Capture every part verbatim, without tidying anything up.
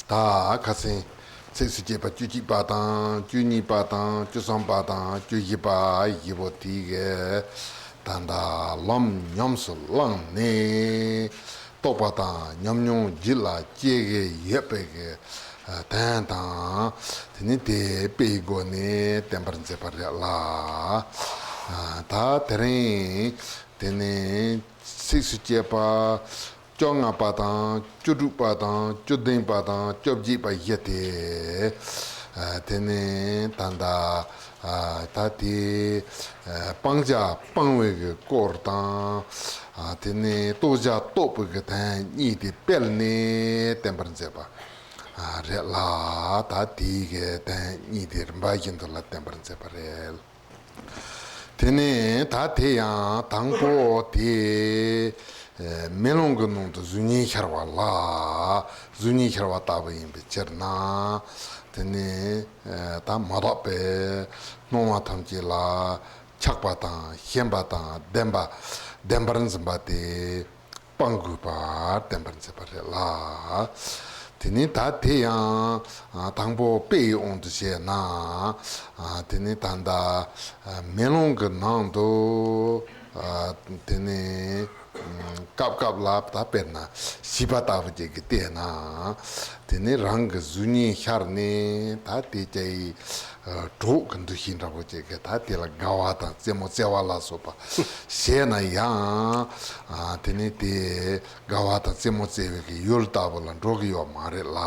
ད་ཁ་སང་ཚིགས་སུ་བཅད་པ་བཅུ་གཅིག་པ་དང་བཅུ་གཉིས་པ་དང་བཅུ་གསུམ་པ་དང་བཅུ་བཞི་པ་བཞི་པོ་དེ་གི་ད་ལྟ་ལམ་ཉམས་སུ་བླངས་ནས་རྟོགས་པ་དང་ཉམས་མྱོང་རྒྱུད་ལ་སྐྱེ་གི་ཡོད་པའི་གི་དོན་དང་། དེ་ནི་དེ་དཔེའི་སྒོ་ནས་བསྟན་པར་མཛད་པ་རེད་ལ། ད་དེ་རིང་དེ་ནི་ཚིགས་སུ་བཅད་པ་བཅོ་ལྔ་པ་དང་བཅུ་དྲུག་པ་དང་བཅུ་བདུན་པ་དང་བཅོ་བརྒྱད་པ་བཞི་སྟེ། དེ་ནི་ད་ལྟ་ད་དེ་སྤང་བྱ་སྤང་བའི་གི་སྐོར་དང་། དེ་ནི་རྟོགས་བྱ་རྟོགས་པའི་གི་དོན་གཉིས་དེ་སྤེལ་ནས་བསྟན་པར་མཛད་པ་རེད་ལ། ད་དེའི་གི་དོན་གཉིས་དེ་རིམ་པ་བཞིན་དུ་ལ་བསྟན་པར་མཛད་པ་རེད། དེ་ནས་ད་དེ་ཡང་དང་པོ་དེ་མེ་ལོང་གི་ནང་དུ་གཟུགས་བརྙན་ཤར་བ་ལ། གཟུགས་བརྙན་ཤར་བ་ལྟ་བུ་ཡིན་པའི་ཕྱིར་ན། དེ་ནས་ད་མ་དག་པའི་སྣང་བ་ཐམས་ཅད་ལ་ཆགས་པ་དང་ཞེན་པ་དང་ལྡན་པ་ལྡན་པར་འཛིན་པ་དེ། སྤང་དགོས་པར་བསྟན་པར་མཛད་པ་རེད་ལ། དེ་ནི་ད་དེ་ཡང་དང་པོ་དཔེའི་དབང་དུ་བྱས་ན། དེ་ནི་ད་ལྟ་མེ་ལོང་གི་ནང་དུ་དེ་ནི་སྐབས་སྐབས་ལ་ད་དཔེར་ན་བྱིས་པ་ལྟ་བུ་ཅིག་གིས་བལྟས་ན། དེ་ནི་རང་གི་གཟུགས་བརྙན་ཤར་ནས་ད་དེ་ཅའི་གྲོགས་ཀྱི་འདུ་ཤེས་འདྲ་པོ་ཅིག་གིས་ད་དེ་ལ་དགའ་བ་དང་རྩེད་མོ་རྩེ་བ་ལ་སོགས་པ་བྱས་ན་ཡང་། དེ་ནི་དེ་དགའ་བ་དང་རྩེད་མོ་རྩེ་བའི་གི་ཡུལ་ལྟ་བུ་ལ་འགྲོ་གི་ཡོད་མ་རེད་ལ།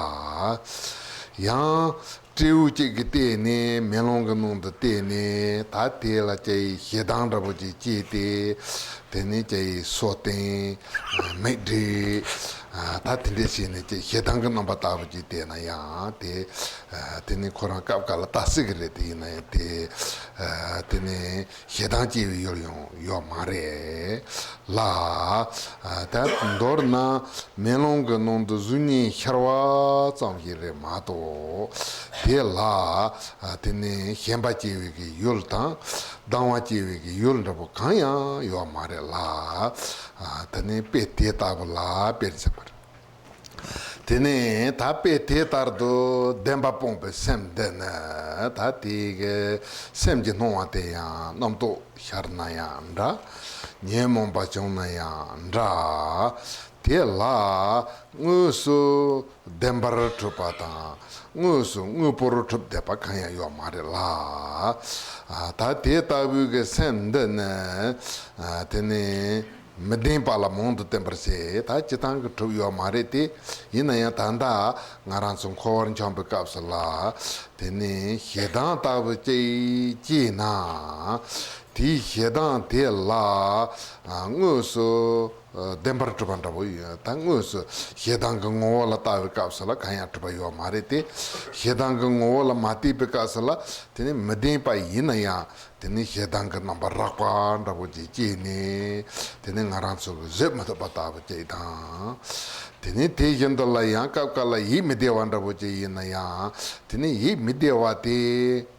ཡང་སྤྲེའུ་གཅིག་གིས་བལྟས་ནས་མེ་ལོང་གི་ནང་དུ་བལྟས་ནས་ད་དེ་ལ་ཅའི་ཞེ་སྡང་འདྲ་པོ་ཅིག་སྐྱེས་ཏེ། དེ་ནི་ཅའི་སོ་བརྟན་མིག་བགྲད། ད་དེ་འདྲས་བྱས་ནས་ཅའི་ཞེ་སྡང་གི་རྣམ་པ་ལྟ་བུ་ཅིག་བལྟས་ན་ཡང་དེ། དེ་ནི་ཁོ་རང་སྐབས་འགའ་ལ་ལྟ་སྲིད་ཀྱི་རེད། དེ་ཡིན་ན་ཡང་དེ། དེ་ནི་ཞེ་སྡང་སྐྱེ་བའི་ཡུལ་ཡང་ཡོད་མ་རེད་ལ། ད་མདོར་ན་མེ་ལོང་གི་ནང་དུ་གཟུགས་བརྙན་ཤར་བ་ཙམ་ཞིག་རེད་མ་གཏོགས། དེ་ལ་དེ་ནི་ཞེན་པ་སྐྱེ་བའི་གི་ཡུལ་དང་སྡང་བ་སྐྱེ་བའི་གི་ཡུལ་འདྲ་པོ་གང་ཡང་ཡོད་མ་རེད་ལ། དེ་ནི་དཔེ་དེ་ལྟ་བུ་ལ་དཔེར་མཚོན་པར། དེ་ནས་ད་དཔེ་དེ་ལྟར་དུ་བདེན་པ་སྤངས་པའི་སེམས་འདི་ནི། ད་དེ་གི་སེམས་ཀྱི་སྣང་བ་དེ་ཡང་རྣམ་རྟོག་ཤར་ན་ཡང་འདྲ། ཉོན་མོངས་པ་བྱུང་ན་ཡང་འདྲ། དེ་ལ་དངོས་སུ་བདེན་པར་གྲུབ་པ་དང་དངོས་སུ་དངོས་པོར་གྲུབ་བསྡད་པ་གང་ཡང་ཡོད་མ་རེད་ལ། ད་དེ་ལྟ་བུའི་གི་སེམས་འདི་ནི་དེ་ནི། མི་བདེན་པ་ལ་མང་དུ་བརྟེན་པར་བྱེད། ད་སྤྱིར་བཏང་གི་གྲུབ་ཡོད་མ་རེད་དེ། ཡིན་ན་ཡང་ད་ལྟ་ང་རང་ཚོ་འཁོར་བར་འཁྱམས་པའི་སྐབས་སུ་ལ། དེ་ནི་ཞེ་སྡང་ལྟ་བུ་ཅིག་སྐྱེས་ན། དེའི་ཞེ་སྡང་དེ་ལ་དངོས་སུ་བདེན་པར་གྲུབ་པ་འདྲ་པོ་ཡོད། ད་དངོས་སུ་ཞེ་སྡང་གི་ངོ་བོ་ལ་ལྟ་བའི་སྐབས་སུ་ལ་གང་ཡང་གྲུབ་པ་ཡོད་མ་རེད་དེ། ཞེ་སྡང་གི་ངོ་བོ་ལ་མ་ལྟོས་པའི་སྐབས་སུ་ལ་དེ་ནི་མི་བདེན་པ་ཡིན་ན་ཡང་། དེ་ནི་ཞེ་སྡང་གི་རྣམ་པ་རགས་པ་འདྲ་པོ་ཅིག་སྐྱེས་ནས། དེ་ནི་ང་རང་ཚོ་གི་བཟོད་མི་ཐུབ་པ་ལྟ་བུ་ཅིག་དང་། དེ་ནི་དེ་བཞིན་དུ་ལ་ཡང་སྐབས་འགའ་ལ་ཡིད་མི་བདེ་བ་འདྲ་པོ་ཅིག་ཡིན་ན་ཡང་། དེ་ནི་ཡིད་མི་བདེ་བ་དེ་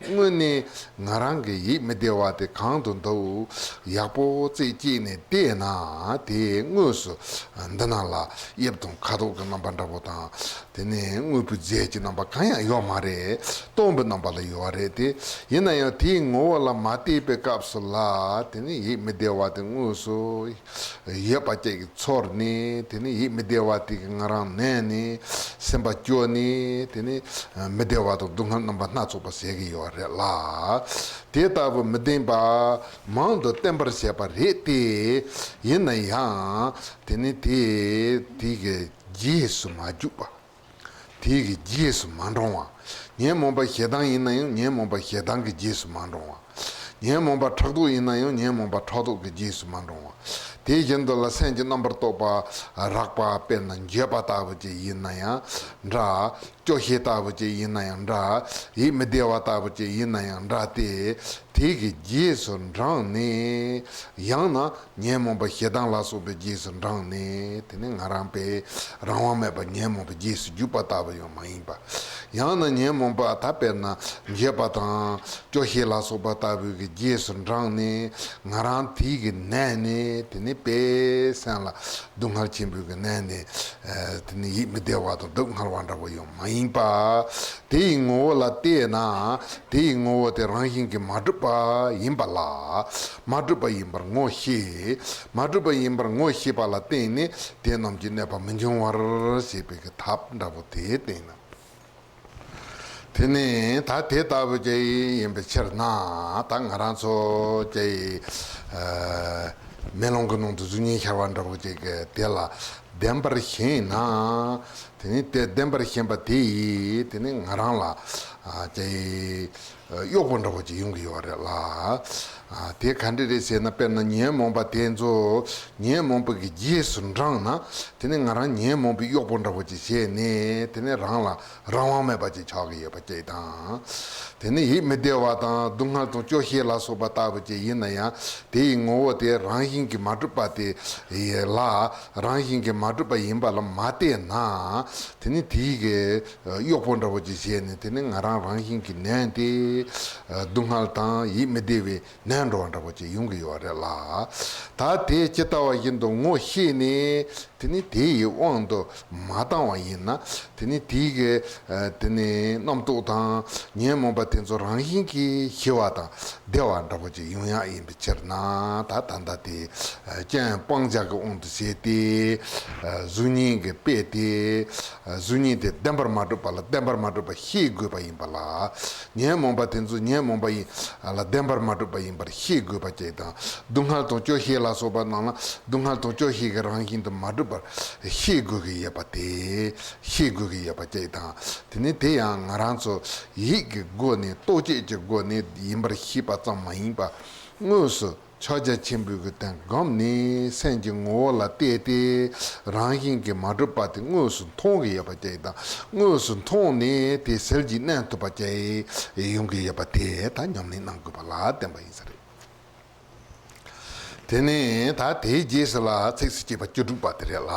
དངོས་གནས་ང་རང་གི་ཡིད་མི་བདེ་བ་དེ་གང་དུ་འདུག་ཡག་པོ་རྩད་བཅད་ནས་བལྟས་ན་དེ་དངོས་སུ་འདི་ནང་ལ་དབྱིབས་དང་ཁ་དོག་གི་རྣམ་པ་འདྲ་པོ་དང་། དེ་ནས་དངོས་པོའི་རྫས་ཀྱི་རྣམ་པ་གང་ཡང་ཡོད་མ་རེད། སྟོང་པའི་རྣམ་པ་ལ་ཡོད་རེད་དེ། ཡིན་ན་ཡང་དེའི་ངོ་བོ་ལ་མ་བལྟས་པའི་སྐབས་སུ་ལ་དེ་ནི་ཡིད་མི་བདེ་བ་དེ་དངོས་སུ་ཡོད་པ་ཅིག་ཚོར་ནས། དེ་ནི་ཡིད་མི་བདེ་བ་དེ་གིས་ང་རང་ནད་ནས་སེམས་པ་སྐྱོ་ནས། དེ་ནི་མི་བདེ་བ་དང་སྡུག་བསྔལ་རྣམ་པ་སྣ་ཚོགས་པ་བཟོ་གི་ཡོད་རེད་ལ། དེ་ལྟ་བུ་མི་བདེན་པ་མང་དུ་བསྟན་པར་བྱེད་པ་རེད་དེ། ཡིན་ན་ཡང་དེ་ནི་དེ་དེ་གི་རྗེས་སུ་མ་འཇུག་པ། དེ་གི་རྗེས་སུ་མ་འབྲང་བ། ཉོན་མོངས་པ་ཞེ་སྡང་ཡིན་ན་ཡང་ཉོན་མོངས་པ་ཞེ་སྡང་གི་རྗེས་སུ་མ་འབྲང་བ། ཉོན་མོངས་པ་ཕྲག་དོག་ཡིན་ན་ཡང་ཉོན་མོངས་པ་ཕྲག་དོག་གི་རྗེས་སུ་མ་འབྲང་བ། དེ་བཞིན་དུ་ལ་སེམས་ཀྱི་རྣམ་པར་རྟོག་པ་རགས་པ། དཔེར་ན་འགྱོད་པ་ལྟ་བུ་ཅིག་ཡིན་ན་ཡང་འདྲ། སྐྱོ་ཤས་ལྟ་བུ་ཅིག་ཡིན་ན་ཡང་འདྲ། ཡིད་མི་བདེ་བ་ལྟ་བུ་ཅིག་ཡིན་ན་ཡང་འདྲ་སྟེ། དེ་གི་རྗེས་སུ་འབྲངས་ནས། ཡང་ན་ཉོན་མོངས་པ་ཞེ་སྡང་ལ་སོགས་པའི་རྗེས་སུ་འབྲངས་ནས། དེ་ནི་ང་རང་པའི་རང་དབང་མེད་པར་ཉོན་མོངས་པའི་རྗེས་སུ་རྒྱུག་པ་ལྟ་བུ་ཡང་མ་ཡིན་པ། ཡང་ན་ཉོན་མོངས་པ་ད་དཔེར་ན་འགྱོད་པ་དང་སྐྱོ་ཤས་ལ་སོགས་པ་ལྟ་བུའི་གི་རྗེས་སུ་འབྲངས་ནས། ང་རང་དེའི་གི་ནང་ནས་དེ་ནི་དཔེ་སེམས་ལ་སྡུག་བསྔལ་ཆེན་པོའི་གི་ནང་ནས། ཨ་དེ་ནི་ཡིད་མི་བདེ་བ་དང་སྡུག་བསྔལ་བ་འདྲ་བོ་ཡང་མ་ཡིན་པ། དེ་ཡི་ངོ་བོ་ལ་བལྟས་ན། དེ་ཡི་ངོ་བོ་དེ་རང་བཞིན་གྱིས་མ་གྲུབ་པ་ཡིན་པ་ལ། མ་གྲུབ་པ་ཡིན་པར་ངོ་ཤེས། མ་གྲུབ་པ་ཡིན་པར་ངོ་ཤེས་པ་ལ་བརྟེན་ནས། དེ་རྣམས་ཀྱི་གནོད་པ་མི་འབྱུང་བར་ཞེས་པའི་གི་ཐབས་འདྲ་བོ་དེ་བསྟན་ན། དེ་ནི་ད་དེ་ལྟ་བུ་ཅིག་ཡིན་པའི་ཕྱིར་ན། ད་ང་རང་ཚོ་ཅིག་ཨ་མེ་ལོང་གི་ནང་དུ་གཟུགས་བརྙན་ཤར་བ་འདྲ་བོ་ཅིག་གི་དེ་ལ་བདེན་པར་ཞེན་ན། དེ་ནི་དེ་བདེན་པར་ཞེན་པ་དེ་ཡིས་དེ་ནི་ང་རང་ལ་ཨ་ཅིག་གཡོག་པོ་འདྲ་བོ་ཅིག་ཡོང་གི་ཡོད་རེད་ལ། ཨ་དེ་ག་འདྲ་རེད་ཟེར་ན། དཔེར་ན་ཉོན་མོངས་པ་དེ་ཚོ། ཉོན་མོངས་པ་གི་རྗེས་སུ་འབྲངས་ན། དེ་ནི་ང་རང་ཉོན་མོངས་པའི་གཡོག་པོ་འདྲ་བོ་ཅིག་བྱས་ནས། དེ་ནི་རང་ལ་རང་དབང་མེད་པ་ཅིག་ཆགས་ཀྱི་ཡོད་པ་ཅིག་དང་། དེ་ནི་ཡིད་མི་བདེ་བ་དང་སྡུག་བསྔལ་དང་སྐྱོ་ཤས་ལ་སོགས་པ་ལྟ་བུ་ཅིག་ཡིན་ན་ཡང་། དེ་ཡི་ངོ་བོ་དེ་རང་བཞིན་གྱིས་མ་གྲུབ་པ་དེ་ལ། རང་བཞིན་གྱིས་མ་གྲུབ་པ་ཡིན་པ་ལ་མ་བལྟས་ན། དེ་ནི་དེའི་གི་གཡོག་པོ་འདྲ་བོ་ཅིག་བྱས་ནས། དེ་ནི་ང་རང་རང་བཞིན་གྱིས་ནོན་ཏེ། སྡུག་བསྔལ་དང་ཡིད་མི་བདེ་བའི་ནོན་འགྲོ་བ་འདྲ་བོ་ཅིག་ཡོང་གི་ཡོད་རེད་ལ། ད་དེ་ཇི་ལྟ་བ་བཞིན་དུ་ངོ་ཤེས་ནས། དེ་ནི་དེ་ཡི་དབང་དུ་མ་བཏང་བ་ཡིན་ན། དེ་ནི་དེའི་གི་ཨ་དེ་ནི་རྣམ་རྟོག་དང་ཉོན་མོངས་པ་དེ་ཚོ་རང་བཞིན་གྱིས་ཞི་བ་དང་བདེ་བ་འདྲ་བོ་ཅིག་ཡོང་ཡག་ཡིན་པའི་ཕྱིར་ན། ད་ད་ལྟ་དེ་ཨ་རྐྱེན་སྤང་བྱ་གི་དབང་དུ་བྱས་ཏེ། ཨ་གཟུགས་བརྙན་གྱི་དཔེ་དེ། ཨ་གཟུགས་བརྙན་དེ་བདེན་པར་མ་གྲུབ་པ་ལ་བདེན་པར་མ་གྲུབ་པ་ཤེས་དགོས་པ་ཡིན་པ་ལ། ཉོན་མོངས་པ་དེ་ཚོ་ཉོན་མོངས་པ་ཡིན་ལ་བདེན་པར་མ་གྲུབ་པ་ཡིན་པར་ཤེས་དགོས་པ་བཅས་དང་། སྡུག་བསྔལ་དང་སྐྱོ་ཤས་ལ་སོགས་པ་རྣམས་ལ་སྡུག་བསྔལ་དང་སྐྱོ་ཤས་ཀྱི་རང་བཞིན་དུ་མ་གྲུབ་པར་ཤེས་དགོས་ཀྱི་ཡོད་པ་དེ། ཤེས་དགོས་ཀྱི་ཡོད་པ་བཅས་དང་། དེ་ནི་དེ་ཡང་ང་རང་ཚོ་ཡིད་ཀྱི་སྒོ་ནས་རྟོག་བཅས་ཀྱི་སྒོ་ནས་ཡིན་པར་ཤེས་པ་ཙམ་མ་ཡིན་པ། དངོས་སུ་ཕྱག་རྒྱ་ཆེན་པོའི་གི་དོན་བསྒོམས་ནས། སེམས་ཀྱི་ངོ་བོ་ལ་བལྟས་ཏེ་རང་བཞིན་གྱིས་མ་གྲུབ་པ་དེ་དངོས་སུ་མཐོང་གི་ཡོད་པ་བཅས་དང་། དངོས་སུ་མཐོང་ནས་དེ་ཟིལ་གྱིས་གནོན་ཐུབ་པ་བཅས་ཡོང་གི་ཡོད་པ་དེ་ད་ཉམས་ལེན་གནང་དགོས་པ་ལ་བརྟེན་པ་ཡིན་ས་རེད། དེ་ནས་ད་དེའི་རྗེས་སུ་ལ་ཚིགས་སུ་བཅད་པ་བཅུ་དྲུག་པ་དེ་རེད་ལ།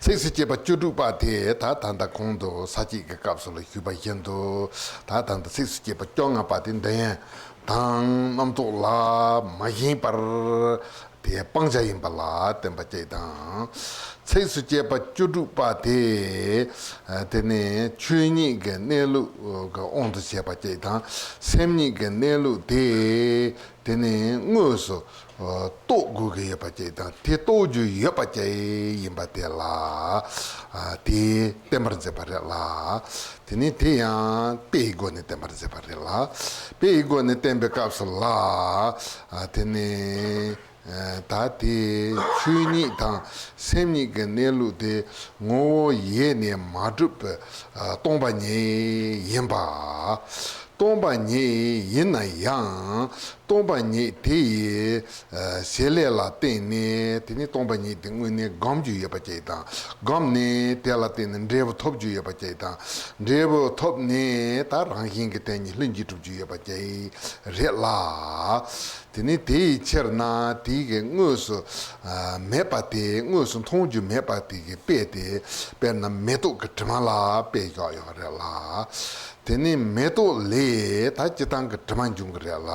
ཚིགས་སུ་བཅད་པ་བཅུ་དྲུག་པ་དེ་ད་ད་ལྟ་གོང་དུ་ས་བཅད་ཀྱི་སྐབས་སུ་ལ་ཞུས་པ་བཞིན་དུ། ད་ད་ལྟ་ཚིགས་སུ་བཅད་པ་བཅོ་ལྔ་པ་དེ་འདི་ཡན་དང་རྣམ་རྟོག་ལ་མ་ཞེན་པར་དེ་སྤང་བྱ་ཡིན་པ་ལ་བརྟེན་པ་བཅས་དང་། ཚིགས་སུ་བཅད་པ་བཅུ་དྲུག་པ་དེ། ཨ་དེ་ནི་ཆོས་ཉིད་ཀྱི་གནས་ལུགས་ཀྱི་དབང་དུ་བྱས་པ་བཅས་དང་། སེམས་ཉིད་ཀྱི་གནས་ལུགས་དེ། དེ་ནི་དངོས་སུ་རྟོགས་དགོས་ཀྱི་ཡོད་པ་བཅས་དང་། དེ་རྟོགས་རྒྱུ་ཡོད་པ་བཅས་ཡིན་པ་དེ་ལ། ཨ་དེ་བསྟན་པར་མཛད་པ་རེད་ལ། དེ་ནི་དེ་ཡང་དཔེ་ཡི་སྒོ་ནས་བསྟན་པར་མཛད་པ་རེད་ལ། དཔེ་ཡི་སྒོ་ནས་བསྟན་པའི་སྐབས་སུ་ལ། ཨ་དེ་ནི་ཨ་ད་དེ་ཆོས་ཉིད་དང་སེམས་ཉིད་ཀྱི་གནས་ལུགས་དེ་ངོ་བོ་ཡེ་ནས་མ་གྲུབ་པའི་ཨ་སྟོང་པ་ཉིད་ཡིན་པ། སྟོང་པ་ཉིད་ཡིན་ན་ཡང་། སྟོང་པ་ཉིད་དེ་ཡི་ཨ་བྱེད་ལས་ལ་བརྟེན་ནས། དེ་ནི་སྟོང་པ་ཉིད་དེ་དངོས་གནས་སྒོམ་རྒྱུ་ཡོད་པ་བཅས་དང་། སྒོམ་ནས་དེ་ལ་བརྟེན་ནས་འབྲས་བུ་ཐོབ་རྒྱུ་ཡོད་པ་བཅས་དང་། འབྲས་བུ་ཐོབ་ནས་ད་རང་བཞིན་གྱིས་དེ་ཉིད་ལྷུན་གྱིས་གྲུབ་རྒྱུ་ཡོད་པ་བཅས་རེད་ལ། དེ་ནི་དེ་ཡི་ཕྱིར་ན་དེ་གི་དངོས་སུ་ཨ་མེད་པ་དེ། དངོས་སུ་མཐོང་རྒྱུ་མེད་པ་དེ་གི་དཔེ་དེ། དཔེར་ན་མེ་ཏོག་གི་དྲི་མ་ལ་དཔེ་བཞག་ཡོད་རེད་ལ། དེ་ནི་མེ་ཏོག་ལས་ད་སྤྱིར་བཏང་གི་དྲི་མ་འབྱུང་གི་རེད་ལ།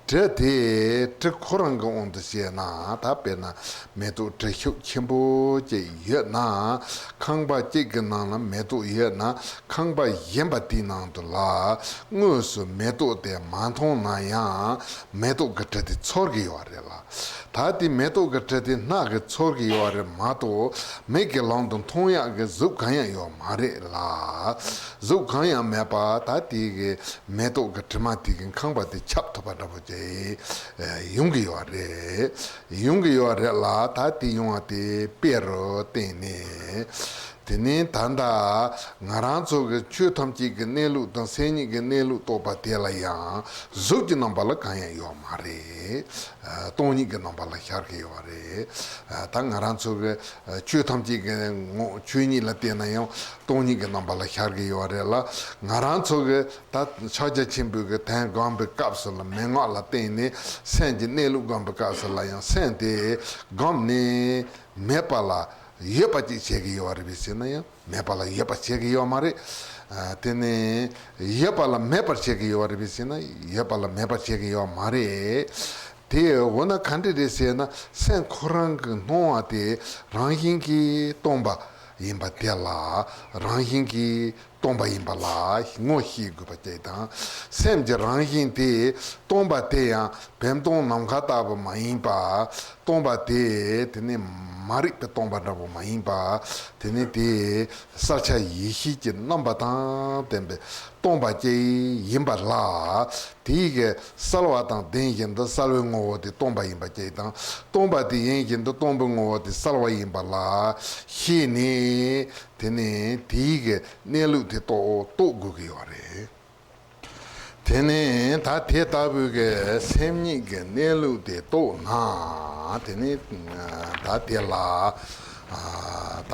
དྲི་དེ་དྲི་ཁོ་རང་གི་དབང་དུ་བྱས་ན། ད་དཔེར་ན་མེ་ཏོག་དྲི་ཤུགས་ཆེན་པོ་ཅིག་ཡོད་ན། ཁང་པ་གཅིག་གི་ནང་ལ་མེ་ཏོག་ཡོད་ན། ཁང་པ་གཞན་པ་དེའི་ནང་དུ་ལ་དངོས་སུ་མེ་ཏོག་དེ་མ་མཐོང་ན་ཡང་། མེ་ཏོག་གི་དྲི་དེ་ཚོར་གི་ཡོད་རེད་ལ། ད་དེ་མེ་ཏོག་གི་དྲི་དེ་སྣ་གིས་ཚོར་གི་ཡོད་རེད་མ་གཏོགས། མིག་གི་ལམ་དུ་མཐོང་ཡག་གི་གཟུགས་གང་ཡང་ཡོད་མ་རེད་ལ། གཟུགས་གང་ཡང་མེད་པ་ད་དེ་གི་མེ་ཏོག་གི་དྲི་མ་དེ་གི་ཁང་པ་དེ་ཁྱབ་ཐུབ་པ་འདྲ་པོ་ཅིག་ཡོང་གི་ཡོད་རེད། ཡོང་གི་ཡོད་རེད་ལ། ད་དེ་ཡོང་བ་དེ་དཔེ་རུ་བསྟན་ནས། དེ་ནས་ད་ལྟ་ང་རང་ཚོ་གི་ཆོས་ཐམས་ཅད་ཀྱི་གནས་ལུགས་དང་སེམས་ཉིད་ཀྱི་གནས་ལུགས་རྟོགས་པ་དེ་ལ་ཡང་གཟུགས་ཀྱི་རྣམ་པ་ལ་གང་ཡང་ཡོད་མ་རེད། སྟོང་ཉིད་ཀྱི་རྣམ་པ་ལ་ཤར་གྱི་ཡོད་རེད། ད་ང་རང་ཚོ་གི་ཆོས་ཐམས་ཅད་ཀྱི་ངོ་ཆོས་ཉིད་ལ་བལྟས་ན་ཡང་སྟོང་ཉིད་ཀྱི་རྣམ་པ་ལ་ཤར་གྱི་ཡོད་རེད་ལ། ང་རང་ཚོ་གི་ད་ཕྱག་རྒྱ་ཆེན་པོའི་གི་དོན་སྒོམ་པའི་སྐབས་སུ་ལ་མན་ངག་ལ་བརྟེན་ནས་སེམས་ཀྱི་གནས་ལུགས་སྒོམ་པའི་སྐབས་སུ་ལ་ཡང་སེམས་དེ་བསྒོམས་ནས་མེད་པ་ལ་ཡོད་པ་ཅིག་བྱེད་ཀྱི་ཡོད་རེད་པས་ཟེར་ན་ཡང་མེད་པ་ལ་ཡོད་པ་བྱེད་ཀྱི་ཡོད་མ་རེད། དེ་ནས་ཡོད་པ་ལ་མེད་པར་བྱེད་ཀྱི་ཡོད་རེད་པས་ཟེར་ན་ཡོད་པ་ལ་མེད་པར་བྱེད་ཀྱི་ཡོད་མ་རེད། དེ་འོ་ན་ག་འདྲ་རེད་ཟེར་ན། སེམས་ཁོ་རང་གི་སྣང་བ་དེ་རང་བཞིན་གྱིས་སྟོང་པ་ཡིན་པ་དེ་ལ་རང་བཞིན་གྱིས་སྟོང་པ་ཡིན་པ་ལ་ངོ་ཤེས་དགོས་པ་ཅིག་དང་། སེམས་ཀྱི་རང་བཞིན་དེ་སྟོང་པ་དེ་ཡང་བེམ་སྟོང་ནམ་མཁའ་ལྟ་བུ་མ་ཡིན་པ། སྟོང་པ་དེ་དེ་ནི་མ་རིག་པའི་སྟོང་པ་འདྲ་བོ་མ་ཡིན་པ། དེ་ནི་དེ་གསལ་ཆ་ཡེ་ཤེས་ཀྱི་རྣམ་པ་དང་ལྡན་པའི་སྟོང་པ་ཅིག་ཡིན་པ་ལ། དེའི་གི་གསལ་བ་དང་ལྡན་བཞིན་དུ་གསལ་བའི་ངོ་བོ་དེ་སྟོང་པ་ཡིན་པ་ཅིག་དང་། སྟོང་པ་དེ་ཡིན་བཞིན་དུ་སྟོང་པའི་ངོ་བོ་དེ་གསལ་བ་ཡིན་པ་ལ་ཤེས་ནས། དེ་ནས་དེའི་གི་གནས་ལུགས་དེ་རྟོགས་རྟོགས་དགོས་ཀྱི་ཡོད་རེད། དེ་ནས་ད་དེ་ལྟ་བུའི་གི་སེམས་ཉིད་ཀྱི་གནས་ལུགས་དེ་རྟོགས་ན། དེ་ནས་ད་དེ་ལ་ད་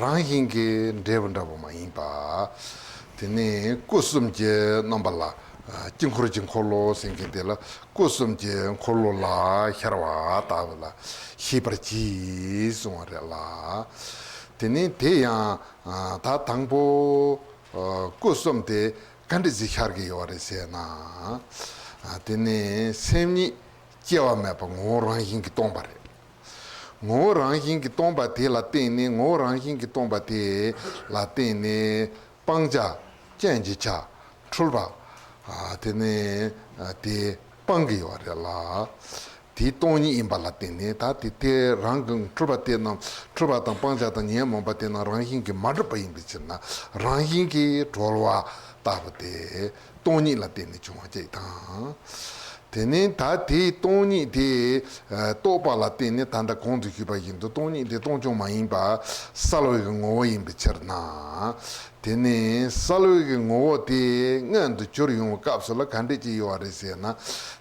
རང་བཞིན་གྱིས་འབྲས་བུ་འདྲ་བོ་མ་ཡིན་པ། དེ་ནས་སྐུ་གསུམ་གྱི་རྣམ་པ་ལ། དཀྱིལ་འཁོར་གྱི་འཁོར་ལོ་ཟེར་མཁན་དེ་ལ་སྐུ་གསུམ་གྱི་འཁོར་ལོ་ལ་ཤར་བ་ལྟ་བུ་ལ་ཤེས་པར་གྱིས་གསུངས་པ་རེད་ལ། དེ་ནས་དེ་ཡང་ད་དང་པོ་སྐུ་གསུམ་དེ་ག་འདྲ་ཞིག་ཤར་གྱི་ཡོད་རེད་ཟེར་ན། དེ་ནས་སེམས་ཉིད་སྐྱེ་བ་མེད་པ་ངོ་བོ་རང་བཞིན་གྱིས་སྟོང་པ་རེད། ངོ་བོ་རང་བཞིན་གྱིས་སྟོང་པ་དེ་ལ་བརྟེན་ནས་ངོ་བོ་རང་བཞིན་གྱིས་སྟོང་པ་དེ་ལ་བརྟེན་ནས་སྤང་བྱ་རྐྱེན་གྱི་ཆ་འཁྲུལ་པ་དེ་ནས་དེ་སྤང་གི་ཡོད་རེད་ལ། དེའི་སྟོང་ཉིད་ཡིན་པ་ལ་བརྟེན་ནས་ད་དེ་དེ་རང་གི་འཁྲུལ་པ་དེ་རྣམས་འཁྲུལ་པ་དང་སྤང་བྱ་དང་ཉོན་མོངས་པ་དེ་རྣམས་རང་བཞིན་གྱིས་མ་གྲུབ་པ་ཡིན་པའི་ཕྱིར་ན་རང་བཞིན་གྱིས་གྲོལ་བ་ལྟ་བུ་དེ་སྟོང་ཉིད་ལ་བརྟེན་ནས་བྱུང་བ་གཅིག་དང་། དེ་ནས་ད་དེའི་སྟོང་ཉིད་དེ་རྟོགས་པ་ལ་བརྟེན་ནས་ད་ལྟ་གོང་དུ་ཞུས་པ་བཞིན་དུ་སྟོང་ཉིད་དེ་སྟོང་རྐྱང་མ་ཡིན་པ་གསལ་བའི་ངོ་བོ་ཡིན་པའི་ཕྱིར་ན། དེ་ནས་གསལ་བའི་གི་ངོ་བོ་དེ་མངོན་དུ་གྱུར་ཡོང་བའི་སྐབས་སུ་ལ་ག་འདྲས་ཅིག་ཡོད་རེད་ཟེར་ན།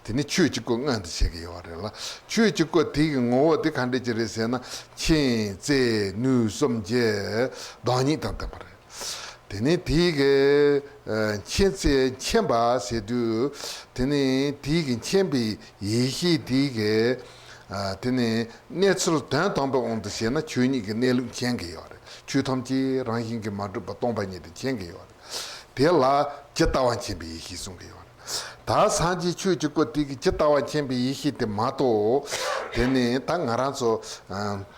དེ་ནི་ཆོས་ཀྱི་སྐུ་མངོན་དུ་བྱེད་ཀྱི་ཡོད་རེད་ལ། ཆོས་ཀྱི་སྐུ་དེ་གི་ངོ་བོ་དེ་ག་འདྲས་ཅིག་རེད་ཟེར་ན། མཁྱེན་བརྩེ་ནུས་གསུམ་གྱི་བདག་ཉིད་དང་ལྡན་པ་རེད། དེ་ནས་དེ་གི་མཁྱེན་བརྩེ་མཁྱེན་པ་ཟེར་དུས། དེ་ནས་དེ་གི་མཁྱེན་པའི་ཡེ་ཤེས་དེ་གི་དེ་ནས་གནས་ཚུལ་དོན་དམ་པའི་དབང་དུ་བྱས་ན་ཆོས་ཉིད་ཀྱི་གནས་ལུགས་མཁྱེན་གྱི་ཡོད་རེད། ཆོས་ཐམས་ཅད་རང་བཞིན་གྱིས་མ་གྲུབ་པ་སྟོང་པ་ཉིད་དུ་མཁྱེན་གྱི་ཡོད་རེད། དེ་ལ་ཇི་ལྟ་བ་མཁྱེན་པའི་ཡེ་ཤེས་གསུང་གི་ཡོད་རེད། ད་སངས་རྒྱས་ཆོས་ཀྱི་སྐུ་དེ་གི་ཇི་ལྟ་བ་མཁྱེན་པའི་ཡེ་ཤེས་དེ་མ་གཏོགས། དེ་ནི་ད་ང་རང་ཚོ་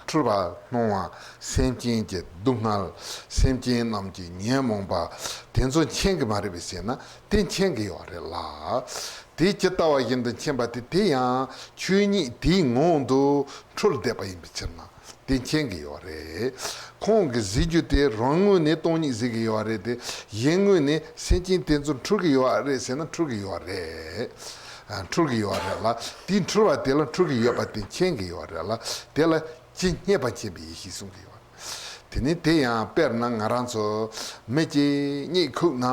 འཁྲུལ་པ་སྣང་བ་སེམས་ཅན་གྱི་སྡུག་བསྔལ་སེམས་ཅན་རྣམས་ཀྱི་ཉོན་མོངས་པ་དེ་ཚོ་མཁྱེན་གྱི་མ་རེད་པས་ཟེར་ན་དེ་མཁྱེན་གྱི་ཡོད་རེད་ལ། དེ་ཇི་ལྟ་བ་བཞིན་དུ་མཁྱེན་པ་དེ་དེ་ཡང་ཆོས་ཉིད་དེའི་ངང་དུ་འཁྲུལ་བསྡད་པ་ཡིན་པའི་ཕྱིར་ན། དེ་མཁྱེན་གྱི་ཡོད་རེད། ཁོང་གིས་གཟིགས་རྒྱུ་དེ་རང་ངོས་ནས་སྟོང་ཉིད་གཟིགས་ཀྱི་ཡོད་རེད་དེ། གཞན་ངོས་ནས་སེམས་ཅན་དེ་ཚོ་འཁྲུལ་གྱི་ཡོད་རེད་ཟེར་ན་འཁྲུལ་གྱི་ཡོད་རེད། ཨ། འཁྲུལ་གྱི་ཡོད་རེད་ལ། དེའི་འཁྲུལ་བ་དེ་ལ་འཁྲུལ་གྱི་ཡོད་པ་དེ་མཁྱེན་གྱི་ཡོད་རེད་ལ། དེ་ལ་ཇི་སྙེད་པ་མཁྱེན་པའི་ཡེ་ཤེས་གསུང་གི་ཡོད་རེད། དེ་ནི་དེ་ཡང་དཔེར་ན་ང་རང་ཚོ་མི་གཅིག་གཉིད་ཁུག་ན།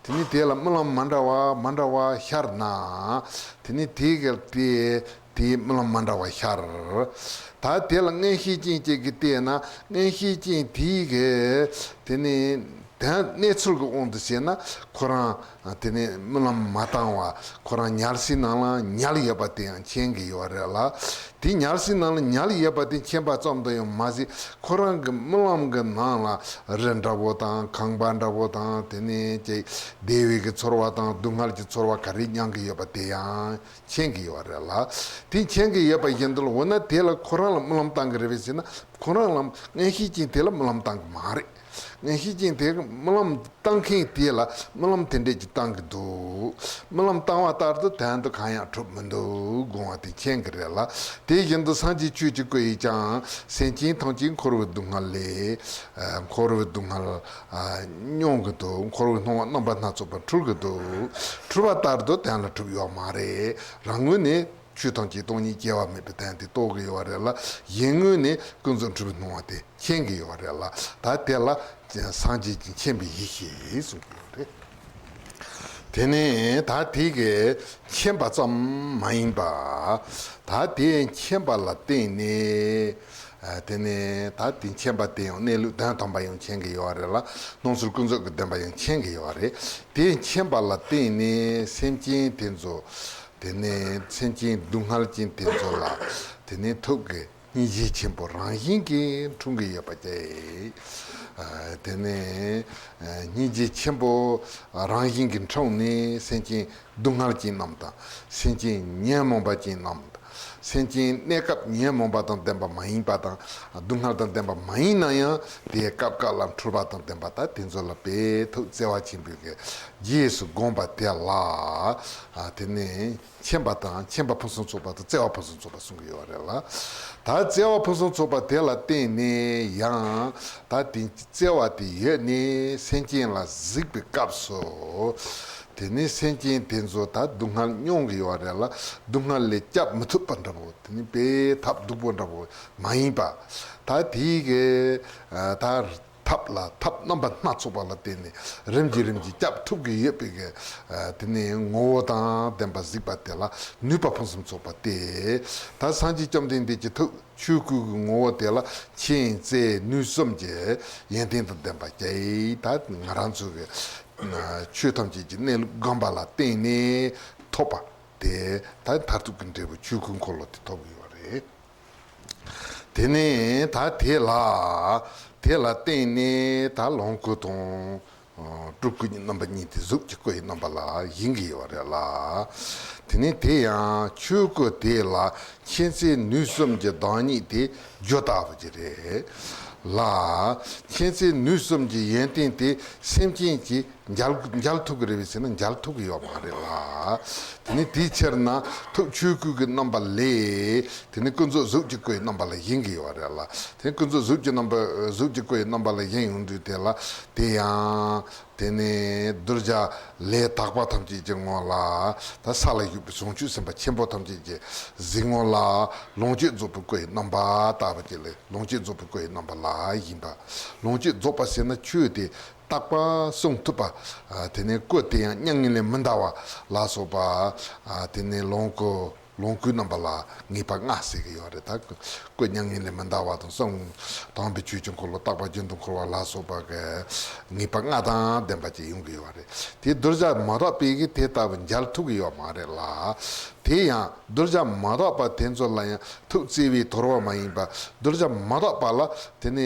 དེ་ནི་དེ་ལ་རྨི་ལམ་མ་འདྲ་བ་མ་འདྲ་བ་ཤར་ན། དེ་ནི་དེ་ག་དེ། དེའི་རྨི་ལམ་མ་འདྲ་བ་ཤར། ད་དེ་ལ་མངོན་ཤེས་ཅན་གཅིག་གིས་བལྟས་ན་མངོན་ཤེས་ཅན་དེའི་གི་དེ་ནི་དོན་གནས་ཚུལ་གྱི་དབང་དུ་བྱས་ན་ཁོ་རང་དེ་ནི་རྨི་ལམ་མ་བཏང་བ་ཁོ་རང་ཉལ་སའི་ནང་ལ་ཉལ་ཡོད་པ་དེ་ཡང་མཁྱེན་གྱི་ཡོད་རེད་ལ། དེ་ཉལ་སའི་ནང་ལ་ཉལ་ཡོད་པ་དེ་མཁྱེན་པ་ཙམ་དུ་ཡང་མ་ཟད་ཁོ་རང་གི་རྨི་ལམ་གྱི་ནང་ལ་རི་འདྲ་བོ་དང་ཁང་པ་འདྲ་བོ་དང་དེ་ནི་ཅིག་བདེ་བའི་གི་ཚོར་བ་དང་སྡུག་བསྔལ་གྱི་ཚོར་བ་ག་རེ་མྱང་གི་ཡོད་པ་དེ་ཡང་། མཁྱེན་གྱི་ཡོད་རེད་ལ། དེ་མཁྱེན་གྱི་ཡོད་པ་བཞིན་དུ་འོ་ན་དེ་ལ་ཁོ་རང་ལ་རྨི་ལམ་བཏང་གི་རེད་པས་ཟེར་ན་ཁོ་རང་ལ་མངོན་ཤེས་ཅན་དེ་ལ་རྨི་ལམ་བཏང་གི་མ་རེད། མངོན་ཤེས་ཅན་དེ་རྨི་ལམ་བཏང་མཁན་དེ་ལ་རྨི་ལམ་དེ་འདྲས་ཀྱི་བཏང་གི་འདུག་རྨི་ལམ་བཏང་བ་ལྟར་དུ་དོན་དུ་གང་ཡང་གྲུབ་མི་འདུག་དགོངས་པ་དེ་མཁྱེན་གྱི་རེད་ལ། དེ་བཞིན་དུ་སངས་རྒྱས་ཆོས་ཀྱི་སྐུ་ཡིས་ཀྱང་སེམས་ཅན་ཐམས་ཅད་འཁོར་བའི་སྡུག་བསྔལ་ལས། འཁོར་བའི་སྡུག་བསྔལ་མྱོང་གི་འདུག་འཁོར་བའི་སྣང་བ་རྣམ་པ་སྣ་ཚོགས་པ་འཁྲུལ་གྱི་འདུག་འཁྲུལ་བ་ལྟར་དུ་དོན་ལ་གྲུབ་ཡོད་མ་རེད། རང་ངོས་ནས་ ཆོས་ཐམས་ཅད་སྟོང་ཉིད་སྐྱེ་བ་མེད་པའི་དོན་དེ་རྟོགས་ཀྱི་ཡོད་རེད་ལ། ཡིད་ངོས་ནས་ཀུན་རྫོབ་འཁྲུལ་པའི་སྣང་བ་དེ་མཁྱེན་གྱི་ཡོད་རེད་ལ། ད་དེ་ལ་སངས་རྒྱས་ཀྱི་མཁྱེན་པའི་ཡེ་ཤེས་གསུང་གི་ཡོད་རེད། དེ་ནས་ད་དེ་གི་མཁྱེན་པ་ཙམ་མ་ཡིན་པ། ད་དེ་མཁྱེན་པ་ལ་བརྟེན་ནས། དེ་ནས་ད་དེ་མཁྱེན་པ་དེ་ཡང་གནས་ལུགས་དོན་དམ་པ་ཡང་མཁྱེན་གྱི་ཡོད་རེད་ལ། སྣང་ཚུལ་ཀུན་རྫོབ་ཀྱི་བདེན་པ་ཡང་མཁྱེན་གྱི་ཡོད་རེད། དེ་མཁྱེན་པ་ལ་བརྟེན་ནས་སེམས་ཅན་དེ་ཚོ། དེ་ནས་སེམས་ཅན་སྡུག་བསྔལ་ཅན་དེ་ཚོ་ལ། དེ་ནས་ཐུགས་ཀྱི་སྙིང་རྗེ་ཆེན་པོ་རང་བཞིན་གྱིས་འཁྲུངས་ཀྱི་ཡོད་པ་བཅས། ཨ། དེ་ནས་ཨ། སྙིང་རྗེ་ཆེན་པོ་རང་བཞིན་གྱིས་འཁྲུངས་ནས། སེམས་ཅན་སྡུག་བསྔལ་ཅན་རྣམས་དང་། སེམས་ཅན་ཉོན་མོངས་པ་ཅན་རྣམས་དང་། སེམས་ཅན་གནས་སྐབས་ཉོན་མོངས་པ་དང་ལྡན་པ་མ་ཡིན་པ་དང་། སྡུག་བསྔལ་དང་ལྡན་པ་མ་ཡིན་ན་ཡང་། དེའི་སྐབས་སྐབས་ལ་འཁྲུལ་པ་དང་ལྡན་པ། ད་དེ་ཚོ་ལ་དཔེ་ཐུགས་བརྩེ་བ་ཆེན་པོས་ཀྱི་རྗེས་སུ་དགོངས་པ་དེ་ལ། ཨ། དེ་ནས་མཁྱེན་པ་དང་མཁྱེན་པ་ཕུན་སུམ་ཚོགས་པ་དང་བརྩེ་བ་ཕུན་སུམ་ཚོགས་པ་གསུང་གི་ཡོད་རེད་ལ། ད་བརྩེ་བ་ཕུན་སུམ་ཚོགས་པ་དེ་ལ་བརྟེན་ནས་ཡང་། ད་དེ་བརྩེ་བ་དེ་ཡོད་ནས་སེམས་ཅན་ལ་གཟིགས་པའི་སྐབས་སུ། དེ་ནས་སེམས་ཅན་དེ་ཚོ་ད་སྡུག་བསྔལ་མྱོང་གི་ཡོད་རེད་ལ། སྡུག་བསྔལ་ལས་སྐྱབས་མི་ཐུབ་པ་འདྲ་བོ། དེ་ནས་དཔེ་ཐབས་སྡུག་པོ་འདྲ་བོ་མ་ཡིན་པ། ད་དེའི་གི་ཨ། ད་ཐབས་ལ་ཐབས་རྣམ་པ་སྣ་ཚོགས་པ་ལ་བརྟེན་ནས་རིམ་གྱིས་རིམ་གྱིས་སྐྱབས་ཐུབ་ཀྱི་ཡོད་པའི་གི། ཨ། དེ་ནས་ངོ་བོ་དང་ལྡན་པ་གཟིགས་པ་དེ་ལ་ནུས་པ་ཕུན་སུམ་ཚོགས་པ་སྟེ། ད་སངས་རྒྱས་བཅོམ་ལྡན་འདས་ཀྱི་ཐུགས་ཆོས་སྐུ་གི་ངོ་བོ་དེ་ལ་མཁྱེན་བརྩེ་ནུས་གསུམ་གྱི་ཡོན་ཏན་དང་ལྡན་པ་བཅས། ད་ང་རང་ཚོ་གི་ཆོས་ཐམས་ཅད་ཀྱི་གནས་ལུགས་སྒོམ་པ་ལ་བརྟེན་ནས་ཐོབ་པ་དེ། ད་མཐར་ཐུག་གི་འབྲས་བུ་ཆོས་སྐུའི་འཁོར་ལོ་དེ་ཐོབ་ཀྱི་ཡོད་རེད། དེ་ནས་ད་དེ་ལ། དེ་ལ་བརྟེན་ནས་ད་ལོངས་སྐུ་དང་། ཨ། སྤྲུལ་སྐུ་གཉིས། རྣམ་པ་གཉིས་དེ་གཟུགས་ཀྱི་སྐུ་ཡི་རྣམ་པ་ལ་ཡིན་གྱི་ཡོད་རེད་ལ། དེ་ནས་དེ་ཡང་ཆོས་སྐུ་དེ་ལ་མཁྱེན་བརྩེ་ནུས་གསུམ་གྱི་བདག་ཉིད་དེ་རྒྱུ་ལྟ་བུ་ཅིག་རེད་ལ། མཁྱེན་བརྩེ་ནུས་གསུམ་གྱི་ཡོན་ཏན་དེ་སེམས་ཅན་གྱིས་འཇལ། འཇལ་ཐུབ་ཀྱི་རེད་པས་ཟེར་ན། འཇལ་ཐུབ་ཀྱི་ཡོད་མ་རེད་ལ། དེ་ནི་དེའི་ཕྱིར་ན་ཐུགས་ཆོས་སྐུ་གི་རྣམ་པ་ལས། དེ་ནི་ཀུན་རྫོབ་གཟུགས་ཀྱི་སྐུའི་རྣམ་པ་ལ་ཡིན་གྱི་ཡོད་རེད་ལ། དེ་ནི་ཀུན་རྫོབ་གཟུགས་ཀྱི་རྣམ་པ། གཟུགས་ཀྱི་སྐུའི་རྣམ་པ་ལ་ཡིན་ཡོང་དུས་དེ་ལ། དེ་ཡང་དེ་ནི་གདུལ་བྱ་ལས་དག་པ་ཐམས་ཅད་ཀྱི་ངོ་ལ། ད་ས་ལ་བཞུགས་པའི་བྱང་ཆུབ་སེམས་དཔའ་ཆེན་པོ་ཐམས་ཅད་ཀྱི་གཟིགས་ངོ་ལ། ལོངས་སྤྱོད་རྫོགས་པའི་སྐུའི་རྣམ་པ་ལྟ་བུ་ཅིག་ལ། ལོངས་སྤྱོད་རྫོགས་པའི་སྐུའི་རྣམ་པ་ལ་ཡིན་པ། ལོངས་སྤྱོད་རྫོགས་པ་ཟེར་ན་ཆོས་དེ་རྟག་པ་གསུང་ཐུབ་པ། ཨ། དེ་ནས་སྐུ་དེ་ཡང་མྱ་ངན་ལས་མི་འདའ་བ་ལ་སོགས་པ། ཨ། དེ་ནས་ལོངས་སྐུ། ལོངས་སྐུའི་རྣམ་པ་ལ་ངེས་པ་ལྔ་ཟེར་གྱི་ཡོད་རེད། ད་སྐུ་མྱ་ངན་ལས་མི་འདའ་བ་དང་། གསུང་དམ་པའི་ཆོས་ཀྱི་འཁོར་ལོ། རྟག་པ་རྒྱུན་དུ་འཁོར་བ་ལ་སོགས་པ་གི་ངེས་པ་ལྔ་དང་ལྡན་པ་ཅིག་ཡོང་གི་ཡོད་རེད། དེ་གདུལ་བྱ་མ་དག་པས་ཀྱི་དེ་ལྟ་བུ་འཇལ་ཐུབ་ཀྱི་ཡོད་མ་རེད་ལ། དེ་ཡང་གདུལ་བྱ་མ་དག་པ་དེ་ཚོ་ལ་ཡང་ཐུགས་བརྩེ་བས་དོར་བ་མ་ཡིན་པ། གདུལ་བྱ་མ་དག་པ་ལ། དེ་ནས་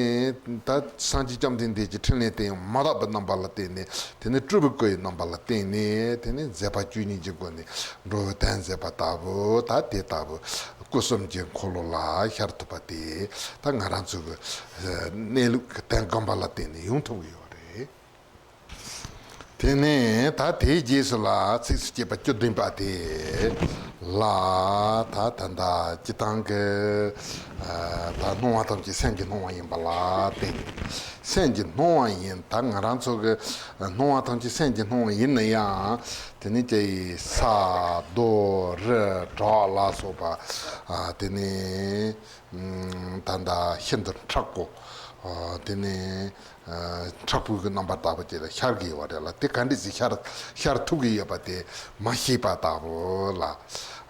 ད་སངས་རྒྱས་བཅོམ་ལྡན་འདས་ཀྱི་ཕྲིན་ལས་དེ་ཡང་མ་དག་པའི་རྣམ་པ་ལ་བརྟེན་ནས། དེ་ནས་སྤྲུལ་པའི་སྐུ་ཡི་རྣམ་པ་ལ་བརྟེན་ནས། དེ་ནས་མཛད་པ་བཅུ་གཉིས་ཀྱི་སྒོ་ནས་འགྲོ་བའི་དོན་མཛད་པ་ལྟ་བུ། ད་དེ་ལྟ་བུ་སྐུ་གསུམ་གྱི་འཁོར་ལོ་ལ་ཤར་ཐུབ་པ་དེ། ད་ང་རང་ཚོ་གི་གནས་ལུགས་ཀྱི་དོན་སྒོམ་པ་ལ་བརྟེན་ནས་ཡོང་ཐུབ་ཀྱི་ཡོད་རེད། དེ་ནས་ད་དེའི་རྗེས་སུ་ལ་ཚིགས་སུ་བཅད་པ་བཅུ་བདུན་པ་དེ་ལ། ད་ད་ལྟ་སྤྱིར་བཏང་གི། ཨ། ད་སྣང་བ་ཐམས་ཅད་སེམས་ཀྱི་སྣང་བ་ཡིན་པ་ལ་བརྟེན། སེམས་ཀྱི་སྣང་བ་ཡིན། ད་ང་རང་ཚོ་གི་སྣང་བ་ཐམས་ཅད་སེམས་ཀྱི་སྣང་བ་ཡིན་ན་ཡང་། དེ་ནི་ཅི་ཡིན། ས་རྡོ་རི་བྲག་ལ་སོགས་པ། ཨ། དེ་ནི་ད་ལྟ་ཤིན་ཏུ་མཁྲེགས་པོ། ཨ། དེ་ནི་ཨ། མཁྲེགས་པོའི་གི་རྣམ་པ་ལྟ་བུ་ཅིག་ལ་ཤར་གྱི་ཡོད་རེད་ལ། དེ་ག་འདྲ་ཞིག་ཤར། ཤར་ཐུབ་ཀྱི་ཡོད་པ་དེ་མ་ཤེས་པ་ལྟ་བུ་ལ།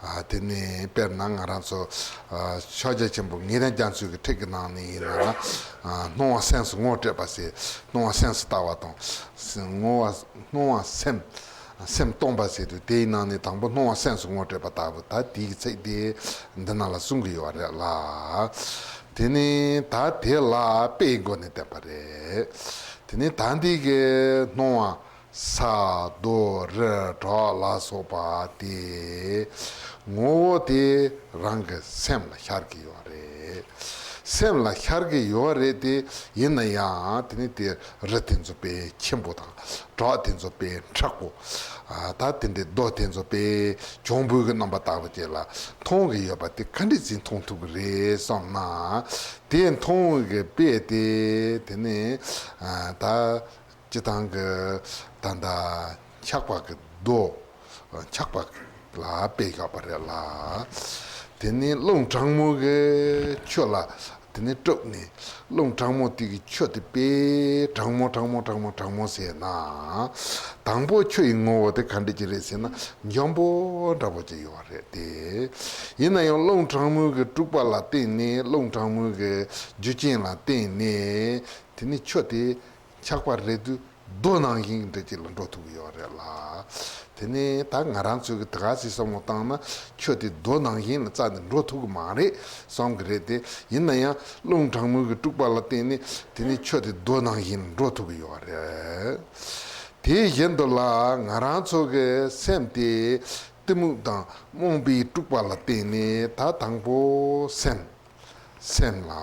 ཨ། དེ་ནི་དཔེར་ན་ང་རང་ཚོ། ཨ། ཕྱག་རྒྱ་ཆེན་པོ་ངེས་དོན་རྒྱ་མཚོའི་གི་ཁྲིད་ཀྱི་ནང་ནས་ཡིན་ན། ཨ། སྣང་བ་སེམས་སུ་ངོ་སྤྲད་པ་ཟེར། སྣང་བ་སེམས་སུ་ལྟ་བ་དང་། སྣང་བ། སྣང་བ་སེམས། སེམས་སྟོང་པ་ཟེར་དུས། དེའི་ནང་ནས་དང་པོ་སྣང་བ་སེམས་སུ་ངོ་སྤྲད་པ་ལྟ་བུ། ད་དེའི་ཚིག་དེ་འདི་ནང་ལ་གསུང་གི་ཡོད་རེད་ལ། དེ་ནས་ད་དེ་ལ་དཔེའི་སྒོ་ནས་བསྟན་པ་རེད། དེ་ནས་ད་འདི་གི་སྣང་བ་ས་རྡོ་རི་བྲག་ལ་སོགས་པ་དེ་ངོ་བོ་དེ་རང་གི་སེམས་ལ་ཤར་གྱི་ཡོད་རེད། སེམས་ལ་ཤར་གྱི་ཡོད་རེད་དེ། ཡིན་ན་ཡང་དེ་ནི་དེ་རི་དེ་ཚོ་དཔེ་ཆེན་པོ་དང་། བྲག་དེ་ཚོ་དཔེ་མཁྲེགས་པོ། ཨ། ད་དེ་འདྲའི་རྡོ་དེ་ཚོ་དཔེ་གྱོང་པོའི་གི་རྣམ་པ་ལྟ་བུ་ཅིག་ལ་མཐོང་གི་ཡོད་པ་དེ་ག་འདྲ་ཞིག་མཐོང་ཐུབ་ཀྱི་རེད་བསམ་ན། དེ་མཐོང་གི་དཔེ་དེ། དེ་ནི། ཨ། ད་སྤྱིར་བཏང་གི་ད་ལྟ་འཁྱགས་པ་གི་རྡོ། འཁྱགས་པ་ ལ་དཔེ་བཞག་པ་རེད་ལ། དེ་ནས་རླུང་གྲང་མོ་གི་ཆུ་ལ་དེ་ནས་དཀྲུགས་ནས། རླུང་གྲང་མོ་དེ་གི་ཆུ་དེ་དཔེ་གྲང་མོ་གྲང་མོ་གྲང་མོ་གྲང་མོ་ཟེར་ན། དང་པོ་ཆུ་ཡི་ངོ་བོ་དེ་ག་འདྲ་ཅིག་རེད་ཟེར་ན། འཇམ་པོ་འདྲ་པོ་ཅིག་ཡོད་རེད་དེ། ཡིན་ན་ཡང་རླུང་གྲང་མོ་གི་དཀྲུགས་པ་ལ་བརྟེན་ནས། རླུང་གྲང་མོ་གི་རྒྱུ་རྐྱེན་ལ་བརྟེན་ནས། དེ་ནས་ཆུ་དེ་ཆགས་པ་རེད་དུས་རྡོ་ནང་བཞིན་འདྲ་ཅིག་ལ་འགྲོ་ཐུབ་ཀྱི་ཡོད་རེད་ལ། དེ་ནས་ད་ང་རང་ཚོ་གི་དེ་ག་ཟིག་བསམ་བློ་བཏང་ན། ཆུ་དེ་རྡོ་ནང་བཞིན་ལ་རྩ་ནས་འགྲོ་ཐུབ་ཀྱི་མ་རེད་བསམ་གི་རེད་དེ། ཡིན་ན་ཡང་རླུང་གྲང་མོ་གི་དཀྲུགས་པ་ལ་བརྟེན་ནས་དེ་ནས་ཆུ་དེ་རྡོ་ནང་བཞིན་ལ་འགྲོ་ཐུབ་ཀྱི་ཡོད་རེད། དེ་བཞིན་དུ་ལ་ང་རང་ཚོ་གི་སེམས་དེ་གཏི་མུག་དང་རྨོངས་པའི་དཀྲུགས་པ་ལ་བརྟེན་ནས། ད་དང་པོ་སེམས། སེམས་ལ།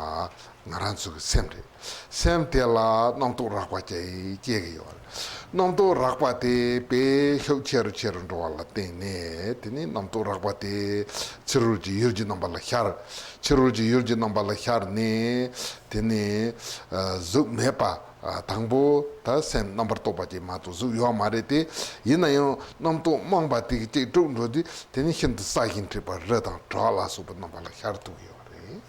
ང་རང་ཚོ་གི་སེམས་རེད། སེམས་དེ་ལ་རྣམ་རྟོག་རགས་པ་སྐྱེ་སྐྱེ་གི་ཡོད་རེད། རྣམ་རྟོག་རགས་པ་དེ་དཔེ་ཤུགས་ཆེ་རུ་ཆེ་རུ་འགྲོ་བ་ལ་བརྟེན་ནས། དེ་ནས་རྣམ་རྟོག་རགས་པ་དེ་ཕྱི་རོལ་གྱི་ཡུལ་གྱི་རྣམ་པ་ལ་ཤར། ཕྱི་རོལ་གྱི་ཡུལ་གྱི་རྣམ་པ་ལ་ཤར་ནས། དེ་ནས་ཨ་གཟུགས་མེད་པ། ཨ་དང་པོ་ད་སེམས་རྣམ་པར་རྟོག་པ་ཅིག་མ་གཏོགས་གཟུགས་ཡོད་མ་རེད་དེ། ཡིན་ན་ཡང་རྣམ་རྟོག་རྨོངས་པ་དེ་གི་ཅིག་དཀྲུགས་འགྲོ་དུས། དེ་ནས་ཤིན་ཏུ་སྲ་ཞིང་མཁྲེགས་པ་རི་དང་བྲག་ལ་སོགས་པའི་རྣམ་པ་ལ་ཤར་ཐུབ་ཀྱི་ཡོད་རེད།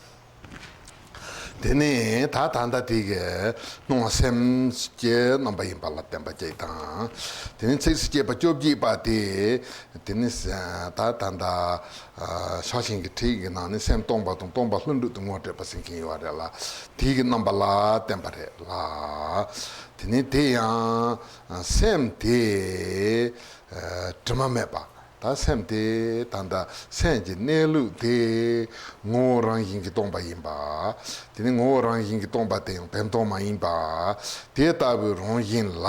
དེ་ནས་ད་ད་ལྟ་དེ་གི་སྣང་བ་སེམས་ཀྱི་རྣམ་པ་ཡིན་པ་ལ་བརྟེན་པ་ཅིག་དང་། དེ་ནས་ཚིགས་སུ་བཅད་པ་བཅོ་བརྒྱད་པ་དེ། དེ་ནས་ད་ད་ལྟ་ཕྱག་ཆེན་གྱི་ཁྲིད་ཀྱི་ནང་ནས་སེམས་སྟོང་པ་དང་སྟོང་པ་ལྷུན་གྲུབ་ཏུ་ངོ་སྤྲད་པ་ཟེར་མཁན་ཡོད་རེད་ལ། དེ་གི་རྣམ་པ་ལ་བརྟེན་པ་རེད་ལ། དེ་ནས་དེ་ཡང་སེམས་དེ་དྲི་མ་མེད་པ། ད་སེམས་དེ་ད་ལྟ་སེམས་ཀྱི་གནས་ལུགས་དེ་ངོ་བོ་རང་བཞིན་གྱིས་སྟོང་པ་ཡིན་པ། དེ་ནས་ངོ་བོ་རང་བཞིན་གྱིས་སྟོང་པ་དེ་ཡང་བེམ་སྟོང་མ་ཡིན་པ། དེ་ལྟ་བུའི་རང་བཞིན་ལ་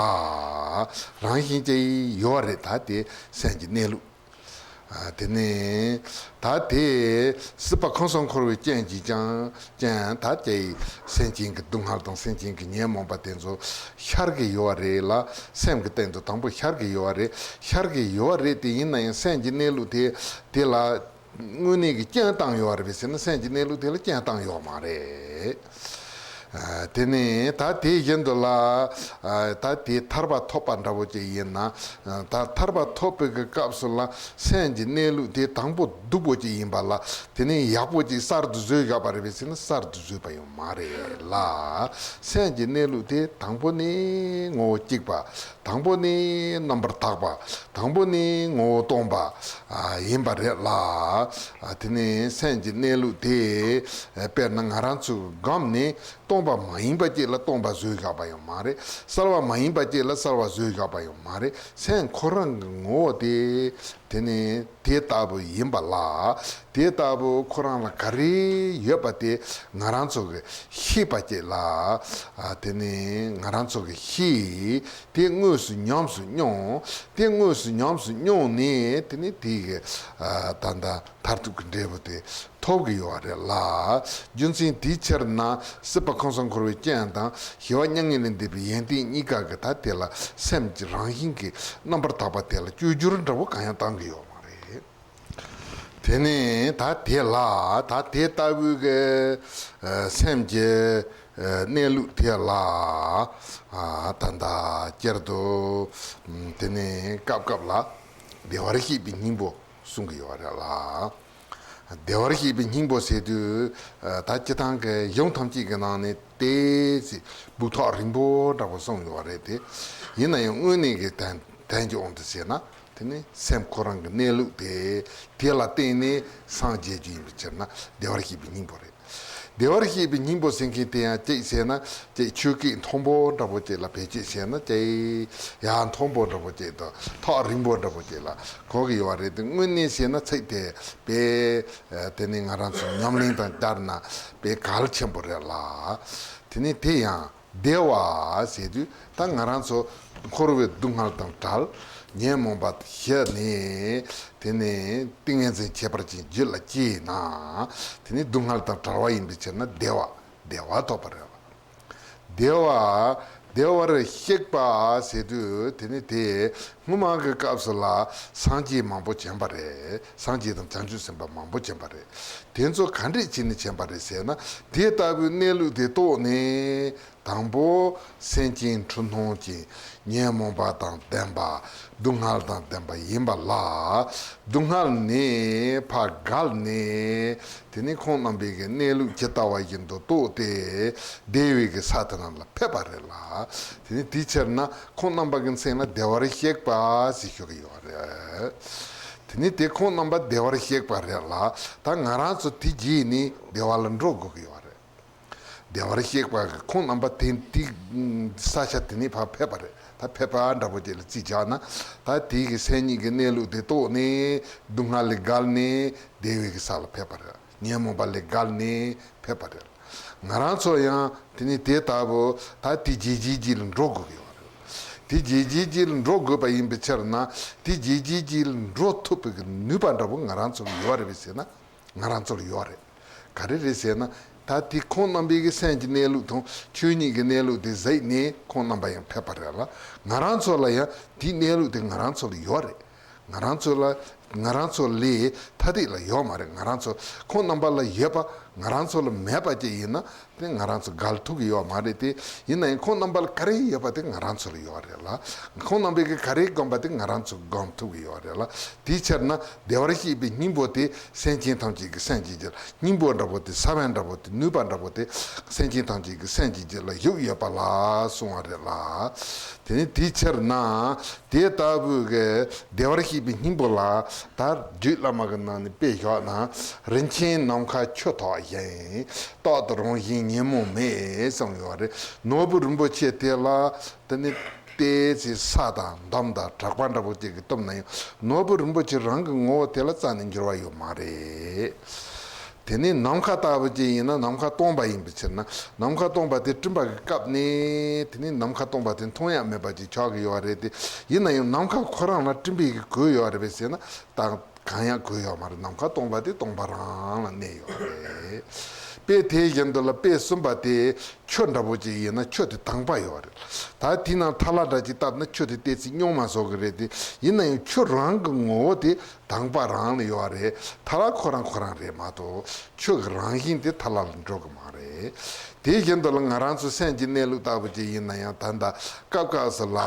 རང་བཞིན་གྱིས་ཡོད་རེད། ད་དེ་སེམས་ཀྱི་གནས་ལུགས། ཨ་དེ་ནས་ད་དེ་སྲིད་པ་ཁམས་གསུམ་འཁོར་བའི་རྐྱེན་གྱིས་ཀྱང་ཀྱང་ད་དེ་སེམས་ཅན་གྱི་སྡུག་བསྔལ་དང་སེམས་ཅན་གྱི་ཉོན་མོངས་པ་དེ་ཚོ་ཤར་གྱི་ཡོད་རེད་ལ། སེམས་ཀྱི་སྟེང་དུ་དང་པོ་ཤར་གྱི་ཡོད་རེད། ཤར་གྱི་ཡོད་རེད་དེ། ཡིན་ན་ཡང་སེམས་ཀྱི་གནས་ལུགས་དེ་དེ་ལ་དངོས་གནས་ཀྱི་རྐྱེན་བཏང་ཡོད་རེད་པས་ཟེར་ན། སེམས་ཀྱི་གནས་ལུགས་དེ་ལ་རྐྱེན་བཏང་ཡོད་མ་རེད། ཨ་དེ་ནས་ད་དེ་བཞིན་དུ་ལ། ཨ་ད་དེ་ཐར་པ་ཐོབ་པ་འདྲ་བོ་ཅིག་ཡིན་ན། ཨ་ད་ཐར་པ་ཐོབ་པའི་གི་སྐབས་སུ་ལ་སེམས་ཀྱི་གནས་ལུགས་དེ་དང་པོ་སྡུག་པོ་ཅིག་ཡིན་པ་ལ། དེ་ནས་ཡག་པོ་ཅིག་གསར་དུ་བཟོས་བཞག་པ་རེད་པས་ཟེར་ན། གསར་དུ་བཟོས་པ་ཡང་མ་རེད་ལ། སེམས་ཀྱི་གནས་ལུགས་དེ་དང་པོ་ནས་ངོ་བོ་གཅིག་པ། དང་པོ་ནས་རྣམ་པར་དག་པ། དང་པོ་ནས་ངོ་བོ་སྟོང་པ། ཨ་ཡིན་པ་རེད་ལ། ཨ་དེ་ནས་སེམས་ཀྱི་གནས་ལུགས་དེ། ཨ་དཔེར་ན་ང་རང་ཚོའི་སྒོམ་ནས་སྟོང་པ་མ་ཡིན་པ་ཅིག་ལ་སྟོང་པ་བཟོས་བཞག་པ་ཡང་མ་རེད། གསལ་བ་མ་ཡིན་པ་ཅིག་ལ་གསལ་བ་བཟོས་བཞག་པ་ཡང་མ་རེད། སེམས་ཁོ་རང་གི་ངོ་བོ་དེ། དེ་ནས་དེ་ལྟ་བུ་ཡིན་པ་ལ། དེ་ལྟ་བུ་ཁོ་རང་ལ་ག་རེ་ཡོད་པ་དེ་ང་རང་ཚོ་གི་ཤེས་པ་ཅིག་ལ། ཨ་དེ་ནས་ང་རང་ཚོ་གི་ཤེས། དེ་དངོས་སུ་ཉམས་སུ་མྱོང་། དེ་དངོས་སུ་ཉམས་སུ་མྱོང་ནས། དེ་ནས་དེ་གི་ཨ་ད་ལྟ་མཐར་ཐུག་གི་འབྲས་བུ་དེ་ཐོབ་ཀྱི་ཡོད་རེད་ལ། རྒྱུ་མཚན་དེའི་ཕྱིར་ན། སྲིད་པ་ཁམས་གསུམ་འཁོར་བའི་རྐྱེན་དང་། ཞི་བ་མྱ་ངན་ལས་འདས་པའི་ཡོན་ཏན་གཉིས་ཀ་གིས་ད་དེ་ལ་སེམས་ཀྱི་རང་བཞིན་གྱི་རྣམ་པར་དག་པ་དེ་ལ་བཅོས་བསྒྱུར་འདྲ་བོ་གང་ཡང་བཏང་གི་ཡོད་མ་རེད། དེ་ནས་ད་དེ་ལ། ད་དེ་ལྟ་བུའི་གི་ཨ་སེམས་ཀྱི་ཨ་གནས་ལུགས་དེ་ལ། ཨ་ད་ལྟ་སྤྱིར་དུ་དེ་ནས་སྐབས་སྐབས་ལ་བདེ་བར་གཤེགས་པའི་སྙིང་པོ་གསུང་གི་ཡོད་རེད་ལ། བདེ་བར་གཤེགས་པའི་སྙིང་པོ་ཟེར་དུས། ཨ་ད་སྤྱིར་བཏང་གི་གཞུང་ཐམས་ཅད་ཀྱི་ནང་ནས་དེ་ཚེ་སྦུག་ཐོག་རིང་པོ་འདྲ་པོ་གསུངས་ཡོད་རེད་དེ། ཡིན་ན་ཡང་དངོས་གནས་ཀྱི་དོན་དོན་གྱི་དབང་དུ་བྱས་ན། དེ་ནི་སེམས་ཁོ་རང་གི་གནས་ལུགས་དེ། དེ་ལ་བརྟེན་ནས་སངས་རྒྱས་རྒྱུ་ཡིན་པའི་ཕྱིར་ན་བདེ་བར་གཤེགས་པའི་སྙིང་པོ་རེད། བདེ་བར་གཤེགས་པའི་སྙིང་པོ་ཟེར་མཁན་དེ་ཡང་གཅིག་བྱས་ན། གཅིག་ཆོས་སྐད་མཐོན་པོ་འདྲ་པོ་ཅིག་ལ་བེད་སྤྱོད་བྱས་ན། གཅིག་ཡང་མཐོན་པོ་འདྲ་པོ་ཅིག་དང་ཐག་རིང་པོ་འདྲ་པོ་ཅིག་ལ་གོ་གི་ཡོད་རེད་དེ། དངོས་གནས་བྱས་ན་ཚིག་དེ་དཔེ། ཨ་དེ་ནི་ང་རང་ཚོ་ཉམས་ལེན་དང་སྦྱར་ན་དཔེ་གལ་ཆེན་པོ་རེད་ལ། དེ་ནི་དེ་ཡང་བདེ་བ་ཟེར་དུས། ད་ང་རང་ཚོ་འཁོར་བའི་སྡུག་བསྔལ་དང་བྲལ། ཉོན་མོངས་པ་ཞི་ནས། དེ་ནས་ཏིང་ངེ་འཛིན་ཁྱད་པར་ཅན་རྒྱུད་ལ་སྐྱེས་ན། དེ་ནི་སྡུག་བསྔལ་དང་བྲལ་བ་ཡིན་པའི་ཕྱིར་ན་བདེ་བ། བདེ་བ་ཐོབ་པ་རེད་ལ། བདེ་བ། བདེ་བར་གཤེགས་པ་ཟེར་དུས། དེ་ནི་དེ་སྔོན་མ་གི་སྐབས་སུ་ལ་སངས་རྒྱས་མང་པོ་བྱོན་པ་རེད། སངས་རྒྱས་དང་བྱང་ཆུབ་སེམས་དཔའ་མང་པོ་བྱོན་པ་རེད། དེ་ཚོ་ག་འདྲས་བྱས་ནས་བྱོན་པ་རེད་ཟེར་ན། དེ་ལྟ་བུའི་གནས་ལུགས་དེ་རྟོགས་ནས། དང་པོ་སེམས་ཅན་འཁྲུལ་སྣང་ཅན་ཉོན་མོངས་པ་དང་ལྡན་པ། སྡུག་བསྔལ་དང་ལྡན་པ་ཡིན་པ་ལ། སྡུག་བསྔལ་ནས་ཕར་བརྒལ་ནས། དེ་ནས་ཁོང་རྣམ་པའི་གི་གནས་ལུགས་ཇི་ལྟ་བ་བཞིན་དུ་རྟོགས་ཏེ། བདེ་བའི་གི་ས་དེ་རྣམས་ལ་ཕེབས་པ་རེད་ལ། དེ་ནས་དེའི་ཕྱིར་ན་ཁོང་རྣམ་པ་གི་མཚན་ལ་བདེ་བར་གཤེགས་པ་ཞེས་ཞུ་གི་ཡོད་རེད། དེ་ནས་དེ་ཁོང་རྣམ་པ་བདེ་བར་གཤེགས་པ་རེད་ལ། ད་ང་རང་ཚོ་དེ་རྗེས་ནས་བདེ་བ་ལ་འགྲོ་དགོས་ཀྱི་ཡོད་རེད། བདེ་བར་གཤེགས་པ་གི་ཁོང་རྣམ་པ་དེ་དེ་ས་ཆ་དེ་ནས་ཕར་ཕེབས་པ་རེད། ད་ཕེབས་པ་འདྲ་པོ་ཅིག་ལ་རྩིས་བྱས་ན། ད་དེའི་གི་སེམས་ཉིད་ཀྱི་གནས་ལུགས་དེ་རྟོགས་ནས་སྡུག་བསྔལ་ལས་བརྒལ་ནས་བདེ་བའི་གི་ས་ལ་ཕེབས་པ་རེད། ཉོན་མོངས་པ་ལས་བརྒལ་ནས་ཕེབས་པ་རེད། ང་རང་ཚོ་ཡང་དེ་ནས་དེ་ལྟ་བུ་ད་དེ་རྗེས་རྗེས་རྗེས་ལ་འགྲོ་དགོས་ཀྱི་ཡོད་རེད། དེ་རྗེས་རྗེས་རྗེས་ལ་འགྲོ་དགོས་པ་ཡིན་པའི་ཕྱིར་ན། དེ་རྗེས་རྗེས་རྗེས་ལ་འགྲོ་ཐུབ་པའི་གི་ནུས་པ་འདྲ་པོ་ང་རང་ཚོ་ལ་ཡོད་རེད་པས་ཟེར་ན། ང་རང་ཚོ་ལ་ཡོད་རེད། ག་རེ་རེད་ཟེར་ན། ད་དེ་ཁོང་རྣམ་པའི་གི་སེམས་ཀྱི་གནས་ལུགས་དང་ཆོས་ཉིད་ཀྱི་གནས་ལུགས་དེ་གཟིགས་ནས་ཁོང་རྣམ་པ་ཡང་ཕེབས་པ་རེད་ལ། ང་རང་ཚོ་ལ་ཡང་དེའི་གནས་ལུགས་དེ་ང་རང་ཚོ་ལ་ཡོད་རེད། ང་རང་ཚོ་ལ་ང་རང་ཚོ་ལས་ཐ་དད་ལ་ཡོད་མ་རེད། ང་རང་ཚོ་ཁོང་རྣམ་པ་ལ་ཡོད་པ་ང་རང་ཚོ་ལ་མེད་པ་ཅིག་ཡིན་ན། དེ་ང་རང་ཚོ་འགལ་ཐུབ་ཀྱི་ཡོད་མ་རེད་དེ། ཡིན་ན་ཡང་ཁོང་རྣམ་པ་ལ་ག་རེ་ཡོད་པ་དེ་ང་རང་ཚོ་ལ་ཡོད་རེད་ལ། ཁོང་རྣམ་པས་གི་ག་རེ་བསྒོམས་པ་དེ་ང་རང་ཚོ་བསྒོམ་ཐུབ་ཀྱི་ཡོད་རེད་ལ། དེའི་ཕྱིར་ན་བདེ་བར་གཤེགས་པའི་སྙིང་པོ་དེ་སེམས་ཅན་ཐམས་ཅད་ཀྱི་སེམས་ཀྱི་རྒྱུད་ལ། སྙིང་པོ་འདྲ་པོ་དེ། ས་བོན་འདྲ་པོ་དེ། ནུས་པ་འདྲ་པོ་དེ་སེམས་ཅན་ཐམས་ཅད་ཀྱི་སེམས་ཀྱི་རྒྱུད་ལ་བཞུགས་ཡོད་པ་ལ་གསུངས་པ་རེད་ལ། དེ་ནི་དེའི་ཕྱིར་ན། དེ་ལྟ་བུའི་གི་བདེ་བར་གཤེགས་པའི་སྙིང་པོ་ལ། ད་རྒྱུད་བླ་མ་གི་ནང་ནས་དཔེ་བཞག་ན། རིན་ཆེན་ནམ་མཁའ་ཆུ་ཐོགས་བཞིན། རྟག་ཏུ་རང་བཞིན་ཉོན་མོངས་མེད་གསུངས་ཡོད་རེད། ནོར་བུ་རིན་པོ་ཆེ་དེ་ལ་དེ་ནི་ཏོག་ཙམ་ས་དང་འདམ་དང་དྲེག་པ་འདྲ་པོ་ཅིག་གིས་བཏུམས་ན་ཡང་། ནོར་བུ་རིན་པོ་ཆེ་རང་གི་ངོ་བོ་དེ་ལ་རྩ་ནས་འགྱུར་བ་ཡོད་མ་རེད། དེ་ནས་ནམ་མཁའ་ལྟ་བུ་ཅིག་ཡིན་ན། ནམ་མཁའ་སྟོང་པ་ཡིན་པའི་ཕྱིར་ན། ནམ་མཁའ་སྟོང་པ་དེ་བསྐྲུན་པ་གི་སྐབས་ནས་དེ་ནས་ནམ་མཁའ་སྟོང་པ་དེ་མཐོང་ཡ་མེད་པ་ཅིག་ཆགས་ཀྱི་ཡོད་རེད་དེ། ཡིན་ན་ཡང་ནམ་མཁའ་ཁོ་རང་ལ་བསྐྲུན་པའི་གི་གོས་ཡོད་རེད་པས་ཟེར་ན། ད་གང་ཡང་གོས་ཡོད་མ་རེད། ནམ་མཁའ་སྟོང་པ་དེ་སྟོང་པ་རང་ལ་གནས་ཡོད་རེད། དཔེ་དེ་བཞིན་དུ་ལ། དཔེ་གསུམ་པ་དེ་ཆུ་འདྲ་པོ་ཅིག་ཡིན་ན། ཆུ་དེ་དྭངས་པ་ཡོད་རེད། ད་དེའི་ནང་ཐལ་བ་འདྲ་ཅིག་བཏབ་ན་ཆུ་དེ་ཏོག་ཙམ་སྙོག་མ་བཟོ་གི་རེད་དེ། ཡིན་ན་ཡང་ཆུ་རང་གི་ངོ་བོ་དེ་དྭངས་པ་རང་ལ་ཡོད་རེད། ཐལ་བ་ཁོ་རང་ཁོ་རང་རེད་མ་གཏོགས། ཆུ་གི་རང་བཞིན་དེ་ཐལ་བ་ལ་འགྲོ་གི་མ་རེད། དེ་བཞིན་དུ་ལ་ང་རང་ཚོ་སེམས་ཀྱི་གནས་ལུགས་ལྟ་བུ་ཅིག་ཡིན་ན་ཡང་། ད་ལྟ་སྐབས་སྐབས་སུ་ལ་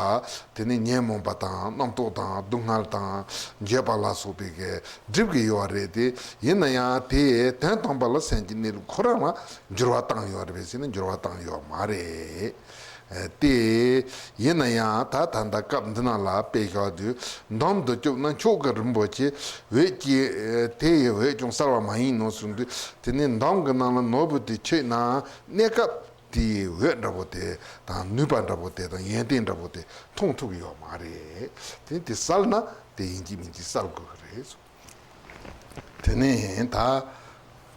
དེ་ནི་ཉོན་མོངས་པ་དང་རྣམ་རྟོག་དང་སྡུག་བསྔལ་དང་འགྱོད་པ་ལ་སོགས་པའི་གི་སྒྲིབ་ཀྱི་ཡོད་རེད་དེ། ཡིན་ན་ཡང་དེ་དོན་དམ་པ་ལ་སེམས་ཀྱི་གནས་ལུགས་ཁོ་རང་ལ་འགྱུར་བ་བཏང་ཡོད་རེད་པས་ཟེར་ན། འགྱུར་བ་བཏང་ཡོད་མ་རེད། ཨ། དེ་ཡིན་ན་ཡང་ད་ད་ལྟ་སྐབས་འདི་ནང་ལ་དཔེ་བཞག་དུས། འདམ་དུ་བཅུག་ན་མཆོག་གི་རིན་པོ་ཆེ། འོད་ཀྱི་དེ་ཡི་འོད་ཀྱང་གསལ་བ་མ་ཡིན་ནོ་གསུངས་དུས། དེ་ནི་འདམ་གྱི་ནང་ལ་ནོར་བུ་དེ་ཆུད་ན། གནས་སྐབས་དེ་ཡི་འོད་འདྲ་པོ་དེ་དང་། ནུས་པ་འདྲ་པོ་དེ་དང་། ཡོན་ཏན་འདྲ་པོ་དེ་མཐོང་ཐུབ་ཀྱི་ཡོད་མ་རེད། དེ་དེ་གསལ་ན་དེ་ཡིན་གཅིག་མིན་གཅིག་གསལ་དགོས་ཀྱི་རེད། དེ་ནས་ད་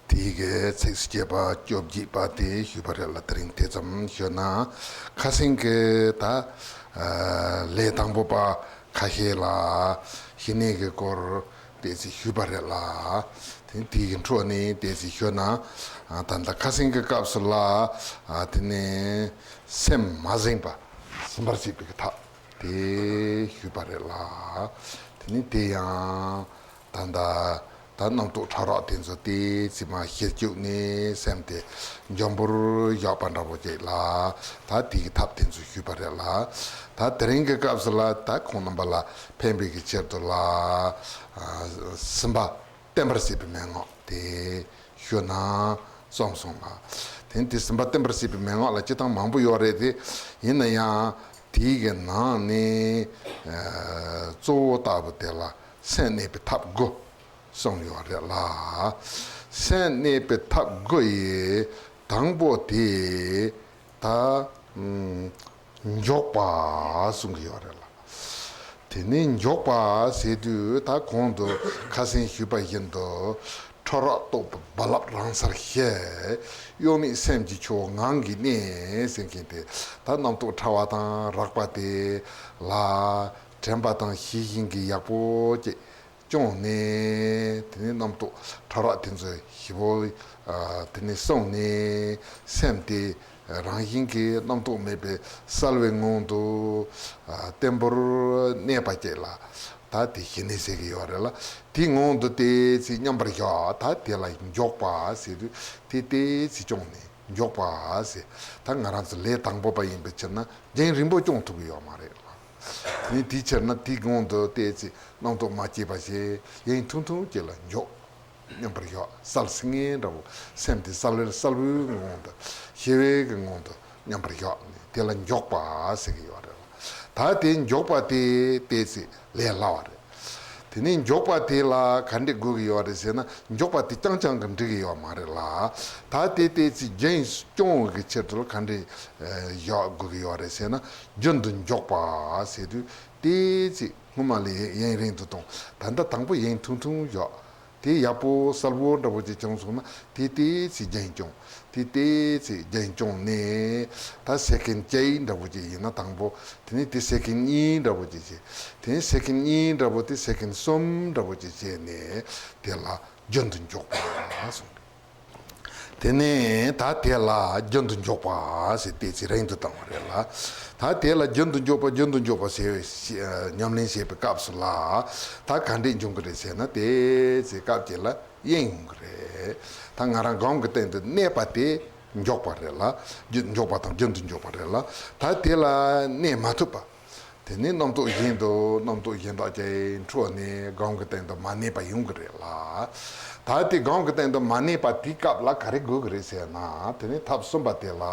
དེའི་གི་ཚིགས་སུ་བཅད་པ་བཅོ་བརྒྱད་པ་དེ་ཞུས་པ་རེད་ལ། དེ་རིང་དེ་ཙམ་ཞུས་ན། ཁ་སང་གི་ད་ལས་དང་པོ་པ་ཁ་ཤས་ལ་ཞི་གནས་ཀྱི་སྐོར་ཏོག་ཙམ་ཞུས་པ་རེད་ལ། དེ་དེའི་གི་འཕྲོ་ནས་ཏོག་ཙམ་ཞུས་ན། ད་ལྟ་ཁ་སང་གི་སྐབས་སུ་ལ་དེ་ནས་སེམས་མ་ཟིན་པ་ཟིན་པར་བྱེད་པའི་གི་ཐབས། དེ་ཞུས་པ་རེད་ལ། དེ་ནི་དེ་ཡང་ད་ལྟ་ད་རྣམ་རྟོག་ཕྲ་རགས་དེ་ཚོ་ཏོག་ཙམ་མར་ཞི་བཅུག་ནས་སེམས་དེ་འཇམ་པོར་བཞག་པ་འདྲ་པོ་ཅིག་ལ། ད་དེ་གི་ཐབས་དེ་ཚོ་ཞུས་པ་རེད་ལ། ད་དེ་རིང་གི་སྐབས་སུ་ལ་ད་ཁོང་རྣམ་པ་ལ་ཕན་པའི་གི་ཕྱིར་དུ་ལ། ཨ། སེམས་པ་བརྟན་པར་བྱེད་པའི་མན་ངག་དེ་ཞུ་ན་བསམ་སོང་ལ། དེ་ནི་དེ་སེམས་པ་བརྟན་པར་བྱེད་པའི་མན་ངག་ལ་སྤྱིར་བཏང་མང་པོ་ཡོད་རེད་དེ། ཡིན་ན་ཡང་དེའི་གི་ནང་ནས་ཨ་གཙོ་བོ་ལྟ་བུ་དེ་ལ་སེམས་གནས་པའི་ཐབས་དགུ་གསུངས་ཡོད་རེད་ལ། སེམས་གནས་པའི་ཐབས་དགུ་ཡི་དང་པོ་དེ་ད་ཨམ་འཇོག་པ་གསུང་གི་ཡོད་རེད་ལ། དེ་ནས་འཇོག་པ་ཟེར་དུས། ད་གོང་དུ་ཁ་སང་ཞུས་པ་བཞིན་དུ། ཕྲ་རགས་རྟོག་པའི་རྦ་རླབས་རང་སར་བཞད། གཡོ་མེད་སེམས་ཀྱི་ཆུ་བོ་ངང་གིས་གནས་ཟེར་མཁན་དེ། ད་རྣམ་རྟོག་ཕྲ་བ་དང་རགས་པ་དེ་ལ་དྲན་པ་དང་ཞི་ཞིང་གི་ཡག་པོ་ཅིག་བསྐྱངས་ནས། དེ་ནས་རྣམ་རྟོག་ཕྲ་རགས་དེ་ཚོ་ཞི་བོ། ཨ། དེ་ནས་བསྲུངས་ནས་སེམས་དེ་རང་བཞིན་གྱིས་རྣམ་རྟོག་མེད་པའི་གསལ་བའི་ངང་དུ། ཨ། བརྟན་པོར་གནས་པ་ཅིག་ལ་ད་དེ་ཞི་གནས་ཟེར་གྱི་ཡོད་རེད་ལ། དེའི་ངང་དུ་ཏོག་ཙམ་མཉམ་པར་བཞག་ད་དེ་ལ་འཇོག་པ་ཟེར་དུས། དེ་ཏོག་ཙམ་བསྐྱངས་ནས། འཇོག་པ་ཟེར། ད་ང་རང་ཚོ་ལས་དང་པོ་པ་ཡིན་པའི་ཕྱིར་ན་རྒྱུན་རིང་པོ་སྐྱོང་ཐུབ་ཀྱི་ཡོད་མ་རེད་ལ། དེ་ནས་དེའི་ཕྱིར་ན་དེའི་གོང་དུ་བལྟས་ཚེ་རྣམ་རྟོག་མ་སྐྱེས་པ་བྱས། ཡུན་ཐུང་ཐུང་ཅིག་ལ་འཇོག་མཉམ་པར་བཞག་གསལ་སིང་ངེ་འདྲ་བོ། སེམས་དེ་གསལ་བའི་གསལ་བའི་ངང་དུ་ཞི་བའི་གི་ངང་དུ་མཉམ་པར་བཞག་ནས་དེ་ལ་འཇོག་པ་ཟེར་གྱི་ཡོད་རེད་ལ། ད་དེ་འཇོག་པ་དེ་བལྟས་ཚེ་ལས་སླ་བ་རེད། དེ་ནས་འཇོག་པ་དེ་ལ་ག་འདྲ་དགོས་ཀྱི་ཡོད་རེད་ཟེར་ན། འཇོག་པ་དེ་རྐྱང་རྐྱང་གིས་འགྲིག་གི་ཡོད་མ་རེད་ལ། ད་དེ་བལྟས་ཚེ་རྒྱུན་སྐྱོང་བའི་གི་ཕྱིར་དུ་ལ་ག་འདྲ་བཞག་དགོས་ཀྱི་ཡོད་རེད་ཟེར་ན། རྒྱུན་དུ་འཇོག་པ་ཟེར་དུས་བལྟས་ཚེ་སྔོན་མ་ལས་ཡུན་རིང་དུ་གཏོང་། ད་ལྟ་དང་པོ་ཡུན་ཐུང་ཐུང་བཞག་དེ་ཡག་པོ་གསལ་བོ་འདྲ་བོ་ཅིག་བྱུང་སོང་ན། དེ་བལྟས་ཚེ་རྒྱུན་སྐྱོང་། དེ་བལྟས་ཚེ་རྒྱུན་སྐྱོང་ནས། ད་སེ་ཀན་གཅིག་འདྲ་བོ་ཅིག་ཡིན་ན་དང་པོ། དེ་ནས་དེ་སེ་ཀན་གཉིས་འདྲ་བོ་ཅིག་བྱས། དེ་ནས་སེ་ཀན་གཉིས་འདྲ་བོ་དེ་སེ་ཀན་གསུམ་འདྲ་བོ་ཅིག་བྱས་ནས་དེ་ལ་རྒྱུན་དུ་འཇོག་པ་གསུངས། དེ་ནས་ད་དེ་ལ་རྒྱུན་དུ་འཇོག་པ་ཟེར་བལྟས་ཚེ་རིང་དུ་བཏང་བ་རེད་ལ། ད་དེ་ལ་རྒྱུན་དུ་འཇོག་པ་རྒྱུན་དུ་འཇོག་པ་ཟེར་བའི་ཉམས་ལེན་བྱེད་པའི་སྐབས་སུ་ལ། ད་ག་འདྲས་འབྱུང་གི་རེད་ཟེར་ན། དེ་ཚེ་སྐབས་ཅིག་ལ་གཡེང་ཡོང་གི་རེད། ད་ང་རང་སྒོམ་གྱི་སྟེང་དུ་གནས་པ་དེ་འཇོག་པ་རེད་ལ། རྒྱུན་འཇོག་པ་དང་རྒྱུན་དུ་འཇོག་པ་རེད་ལ། ད་དེ་ལ་གནས་མ་ཐུབ་པ། དེ་ནས་རྣམ་རྟོག་གཞན་དུ་རྣམ་རྟོག་གཞན་དག་ཅིག་འཕྲོ་ནས་སྒོམ་གྱི་སྟེང་དུ་མ་གནས་པ་ཡོང་གི་རེད་ལ། ད་དེ་སྒོམ་གྱི་སྟེང་དུ་མ་གནས་པ་དེའི་སྐབས་ལ་ག་རེ་དགོས་ཀྱི་རེད་ཟེར་ན། དེ་ནས་ཐབས་གསུམ་པ་དེ་ལ།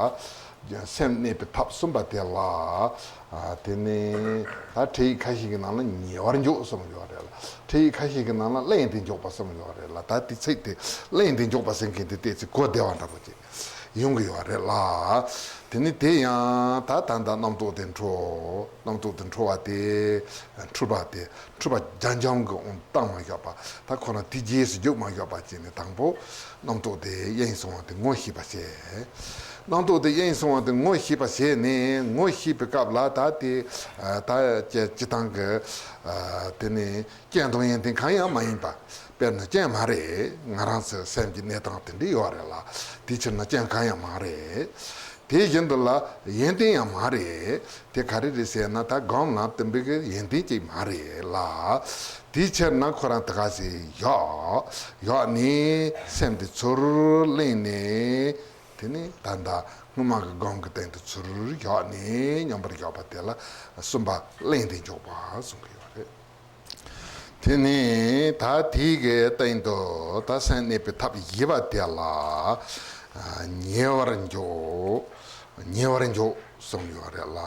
སེམས་གནས་པའི་ཐབས་གསུམ་པ་དེ་ལ། ཨ། དེ་ནས་ད་ཁྲིད་ཡིག་ཁ་ཤས་ཀྱི་ནང་ལ་ཉེ་བར་འཇོག་གསུངས་ཡོད་རེད་ལ། ཁྲིད་ཡིག་ཁ་ཤས་ཀྱི་ནང་ལ་བརླིང་དུ་འཇོག་པ་གསུངས་ཡོད་རེད་ལ། ད་དེ་ཚིག་དེ་བརླིང་དུ་འཇོག་པ་ཟེར་མཁན་དེ་བལྟས་ཚེ་གོ་བདེ་བ་འདྲ་པོ་ཅིག་ཡོང་གི་ཡོད་རེད་ལ། དེ་ནི་དེ་ཡང་ད་ད་ལྟ་རྣམ་རྟོག་དེ་འཕྲོ། རྣམ་རྟོག་དེ་འཕྲོ་བ་དེ། འཁྲུལ་པ་དེ། འཁྲུལ་པ་རྒྱ་འབྱམས་ཀྱི་དབང་བཏང་མ་བཞག་པ། ད་ཁོ་རང་དེ་རྗེས་སུ་རྒྱུག་མ་བཞག་པ་བྱས་ནས་དང་པོ་རྣམ་རྟོག་དེ་གཡེང་སོང་བ་དེ་ངོ་ཤེས་པ་བྱས། རྣམ་རྟོག་དེ་གཡེང་སོང་བ་དེ་ངོ་ཤེས་པ་བྱས་ནས། ངོ་ཤེས་པའི་སྐབས་ལ་ད་དེ། ཨ། ད་སྤྱི་སྤྱི་བཏང་གི། ཨ། དེ་ནི་རྐྱེན་དང་ཡོན་ཏན་གང་ཡང་མ་ཡིན་པ། དཔེར་ན་རྐྱེན་མ་རེད། ང་རང་ཚོའི་སེམས་ཀྱི་གནས་སྟངས་དེ་འདྲ་ཡོད་རེད་ལ། དེའི་ཕྱིར་ན་རྐྱེན་གང་ཡང་མ་རེད། དེ་བཞིན་དུ་ལ་ཡོན་ཏན་ཡང་མ་རེད། དེ་ག་རེ་རེད་ཟེར་ན། ད་སྒོམ་ལ་བསྟུན་པའི་གི་ཡོན་ཏན་ཅིག་མ་རེད་ལ། དེའི་ཕྱིར་ན་ཁོ་རང་དེ་ག་ཟེ་བཞག་བཞག་ནས་སེམས་དེ་ཚུར་གླེང་ནས། དེ་ནས་ད་ལྟ་སྔོན་མ་གི་སྒོམ་གྱི་སྟེང་དུ་ཚུར་བཞག་ནས་མཉམ་པར་བཞག་པ་དེ་ལ་གསུམ་པ་བརླིང་དུ་འཇོག་པ་གསུང་གི་ཡོད་རེད། དེ་ནས་ད་དེའི་གི་སྟེང་དུ་ད་སེམས་གནས་པའི་ཐབས་བཞི་པ་དེ་ལ། ཨ། ཉེ་བར་འཇོག་ཉེ་བར་འཇོག་གསུངས་ཡོད་རེད་ལ།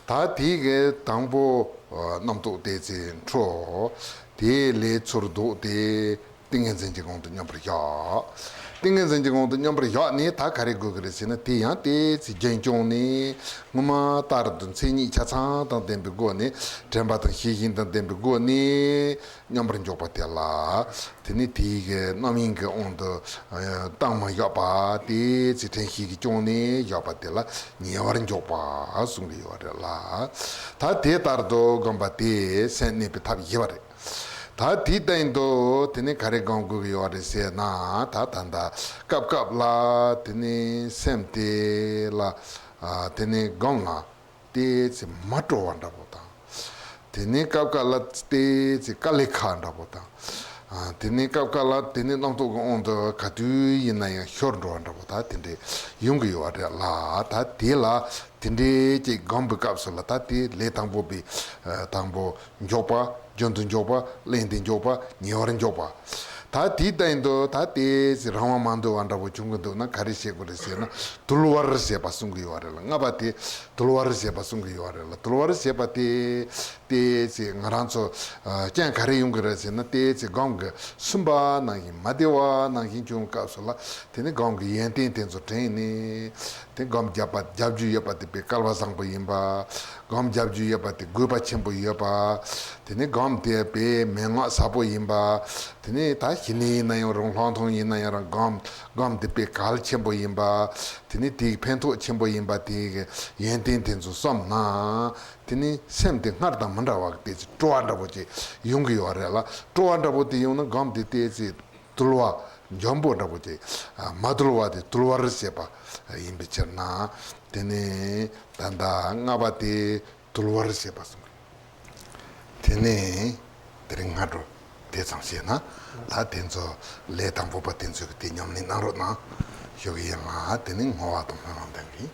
ད་དེའི་གི་དང་པོ། ཨ། རྣམ་རྟོག་དེ་ཚེ་འཕྲོ། དེ་ལས་ཚུར་ལྡོག་སྟེ། ཏིང་ངེ་འཛིན་གྱི་དབང་དུ་མཉམ་པར་བཞག་ཏིང་ངེ་འཛིན་གྱི་དབང་དུ་མཉམ་པར་བཞག་ནས་ད་ག་རེ་དགོས་ཀྱི་རེད་ཟེར་ན། དེ་ཡང་དེ་ཚེ་རྒྱུན་སྐྱོང་ནས། སྔོན་མ་ལྟར་དུ་མཚན་ཉིད་ཆ་ཚང་དང་ལྡན་པའི་སྒོ་ནས། དྲན་པ་དང་ཤེས་བཞིན་དང་ལྡན་པའི་སྒོ་ནས་མཉམ་པར་འཇོག་པ་དེ་ལ། དེ་ནི་དེའི་གི་རྣམ་གཡེང་གི་དབང་དུ། ཨ། བཏང་མ་བཞག་པ། དེ་ཚེ་དྲན་ཤེས་ཀྱིས་སྐྱོང་ནས་བཞག་པ་དེ་ལ་ཉེ་བར་འཇོག་པ་གསུང་གི་ཡོད་རེད་ལ། ད་དེ་ལྟར་དུ་སྒོམ་པ་དེ་སེམས་གནས་པའི་ཐབས་བཞི་པ་རེད། ད་དེའི་སྟེང་དུ་དེ་ནི་ག་རེ་སྒོམ་དགོས་ཀྱི་ཡོད་རེད་ཟེར་ན། ད་ད་ལྟ་སྐབས་སྐབས་ལ་དེ་ནི་སེམས་དེ་ལ། ཨ། དེ་ནི་སྒོམ་ལ་ཏོག་ཙམ་མ་སྤྲོ་བ་འདྲ་པོ་དང་། དེ་ནི་སྐབས་སྐབས་ལ་ཏོག་ཙམ་དཀའ་ལས་ཁག་འདྲ་པོ་དང་། ཨ། དེ་ནི་སྐབས་སྐབས་ལ་དེ་ནི་རྣམ་རྟོག་གི་དབང་དུ་ག་དུས་ཡིན་ན་ཡང་ཤོར་འགྲོ་བ་འདྲ་པོ་ད་དེ་འདྲ་ཡོང་གི་ཡོད་རེད་ལ། ད་དེ་ལ། དེ་འདྲའི་ཅིག་སྒོམ་པའི་སྐབས་སུ་ལ། ད་དེ་ལས་དང་པོ་པའི། ཨ། དང་པོ་འཇོག་པ། རྒྱུན་དུ་འཇོག་པ། བརླིང་དུ་འཇོག་པ། ཉེ་བར་འཇོག་པ། ད་དེའི་སྟེང་དུ་ད་ཏོག་ཙམ་རང་དབང་མ་འདུ་བ་འདྲ་པོ་བྱུང་གི་འདུག་ན། ག་རེ་བྱེད་དགོས་རེད་ཟེར་ན། དུལ་བར་བྱེད་པ་གསུང་གི་ཡོད་རེད་ལ། ལྔ་པ་དེ་དུལ་བར་བྱེད་པ་གསུང་གི་ཡོད་རེད་ལ། དུལ་བར་བྱེད་པ་དེ་ཏོག་ཙམ་ང་རང་ཚོ། ཨ། རྐྱེན་ག་རེ་ཡོང་གི་རེད་ཟེར་ན། ཏོག་ཙམ་སྒོམ་གྱི་སུན་པ་ནང་བཞིན། མ་བདེ་བ་ནང་བཞིན་བྱུང་སྐབས་སུ་ལ། དེ་ནི་སྒོམ་གྱི་ཡོན་ཏན་དེ་ཚོ་དྲན་ནས། དེ་སྒོམ་རྒྱབ་པ་རྒྱབ་རྒྱུ་ཡོད་པ་དེ་དཔེ་སྐལ་བ་བཟང་པོ་ཡིན་པ། སྒོམ་རྒྱབ་རྒྱུ་ཡོད་པ་དེ་དགོས་པ་ཆེན་པོ་ཡོད་པ། དེ་ནི་སྒོམ་དེ་དཔེ་མན་ངག་ཟབ་པོ་ཡིན་པ། དེ་ནི་ད་ཞི་གནས་ཡིན་ན་ཡང་རུང་། ལྷག་མཐོང་ཡིན་ན་ཡང་རུང་། སྒོམ་སྒོམ་དེ་དཔེ་གལ་ཆེན་པོ་ཡིན་པ། དེ་ནི་དེའི་ཕན་ཐོགས་ཆེན་པོ་ཡིན་པ། དེའི་ཡོན་ཏན་དེ་ཚོ་བསམ་ན། དེ་ནི་སེམས་དེ་སྔར་དང་མི་འདྲ་བ་དེ་ཚོ་སྤྲོ་བ་འདྲ་པོ་ཅིག་ཡོང་གི་ཡོད་རེད་ལ། སྤྲོ་བ་འདྲ་པོ་དེ་ཡོང་ན་སྒོམ་དེ་ཏོག་ཙམ་དུལ་བ་འཇམ་པོ་འདྲ་པོ་ཅིག། ཨ། མ་དུལ་བ་དེ་དུལ་བར་བྱེད་པ་ཡིན་པའི་ཕྱིར་ན། དེ་ནི་ད་ལྟ་ལྔ་པ་དེ་དུལ་བར་བྱེད་པ་གསུངས། དེ་ནི་དེ་རིང་སྔ་དྲོ་དེ་ཙམ་བྱས་ན། ད་དེ་ཚོ་ལས་དང་པོ་པ་དེ་ཚོས་དེ་ཉམས་ལེན་གནང་རོགས་གནང་། ཞུ་གི་ཡིན་ལ། དེ་ནི་བསྔོ་བ་དང་སྨོན་ལམ་འདོན་གི།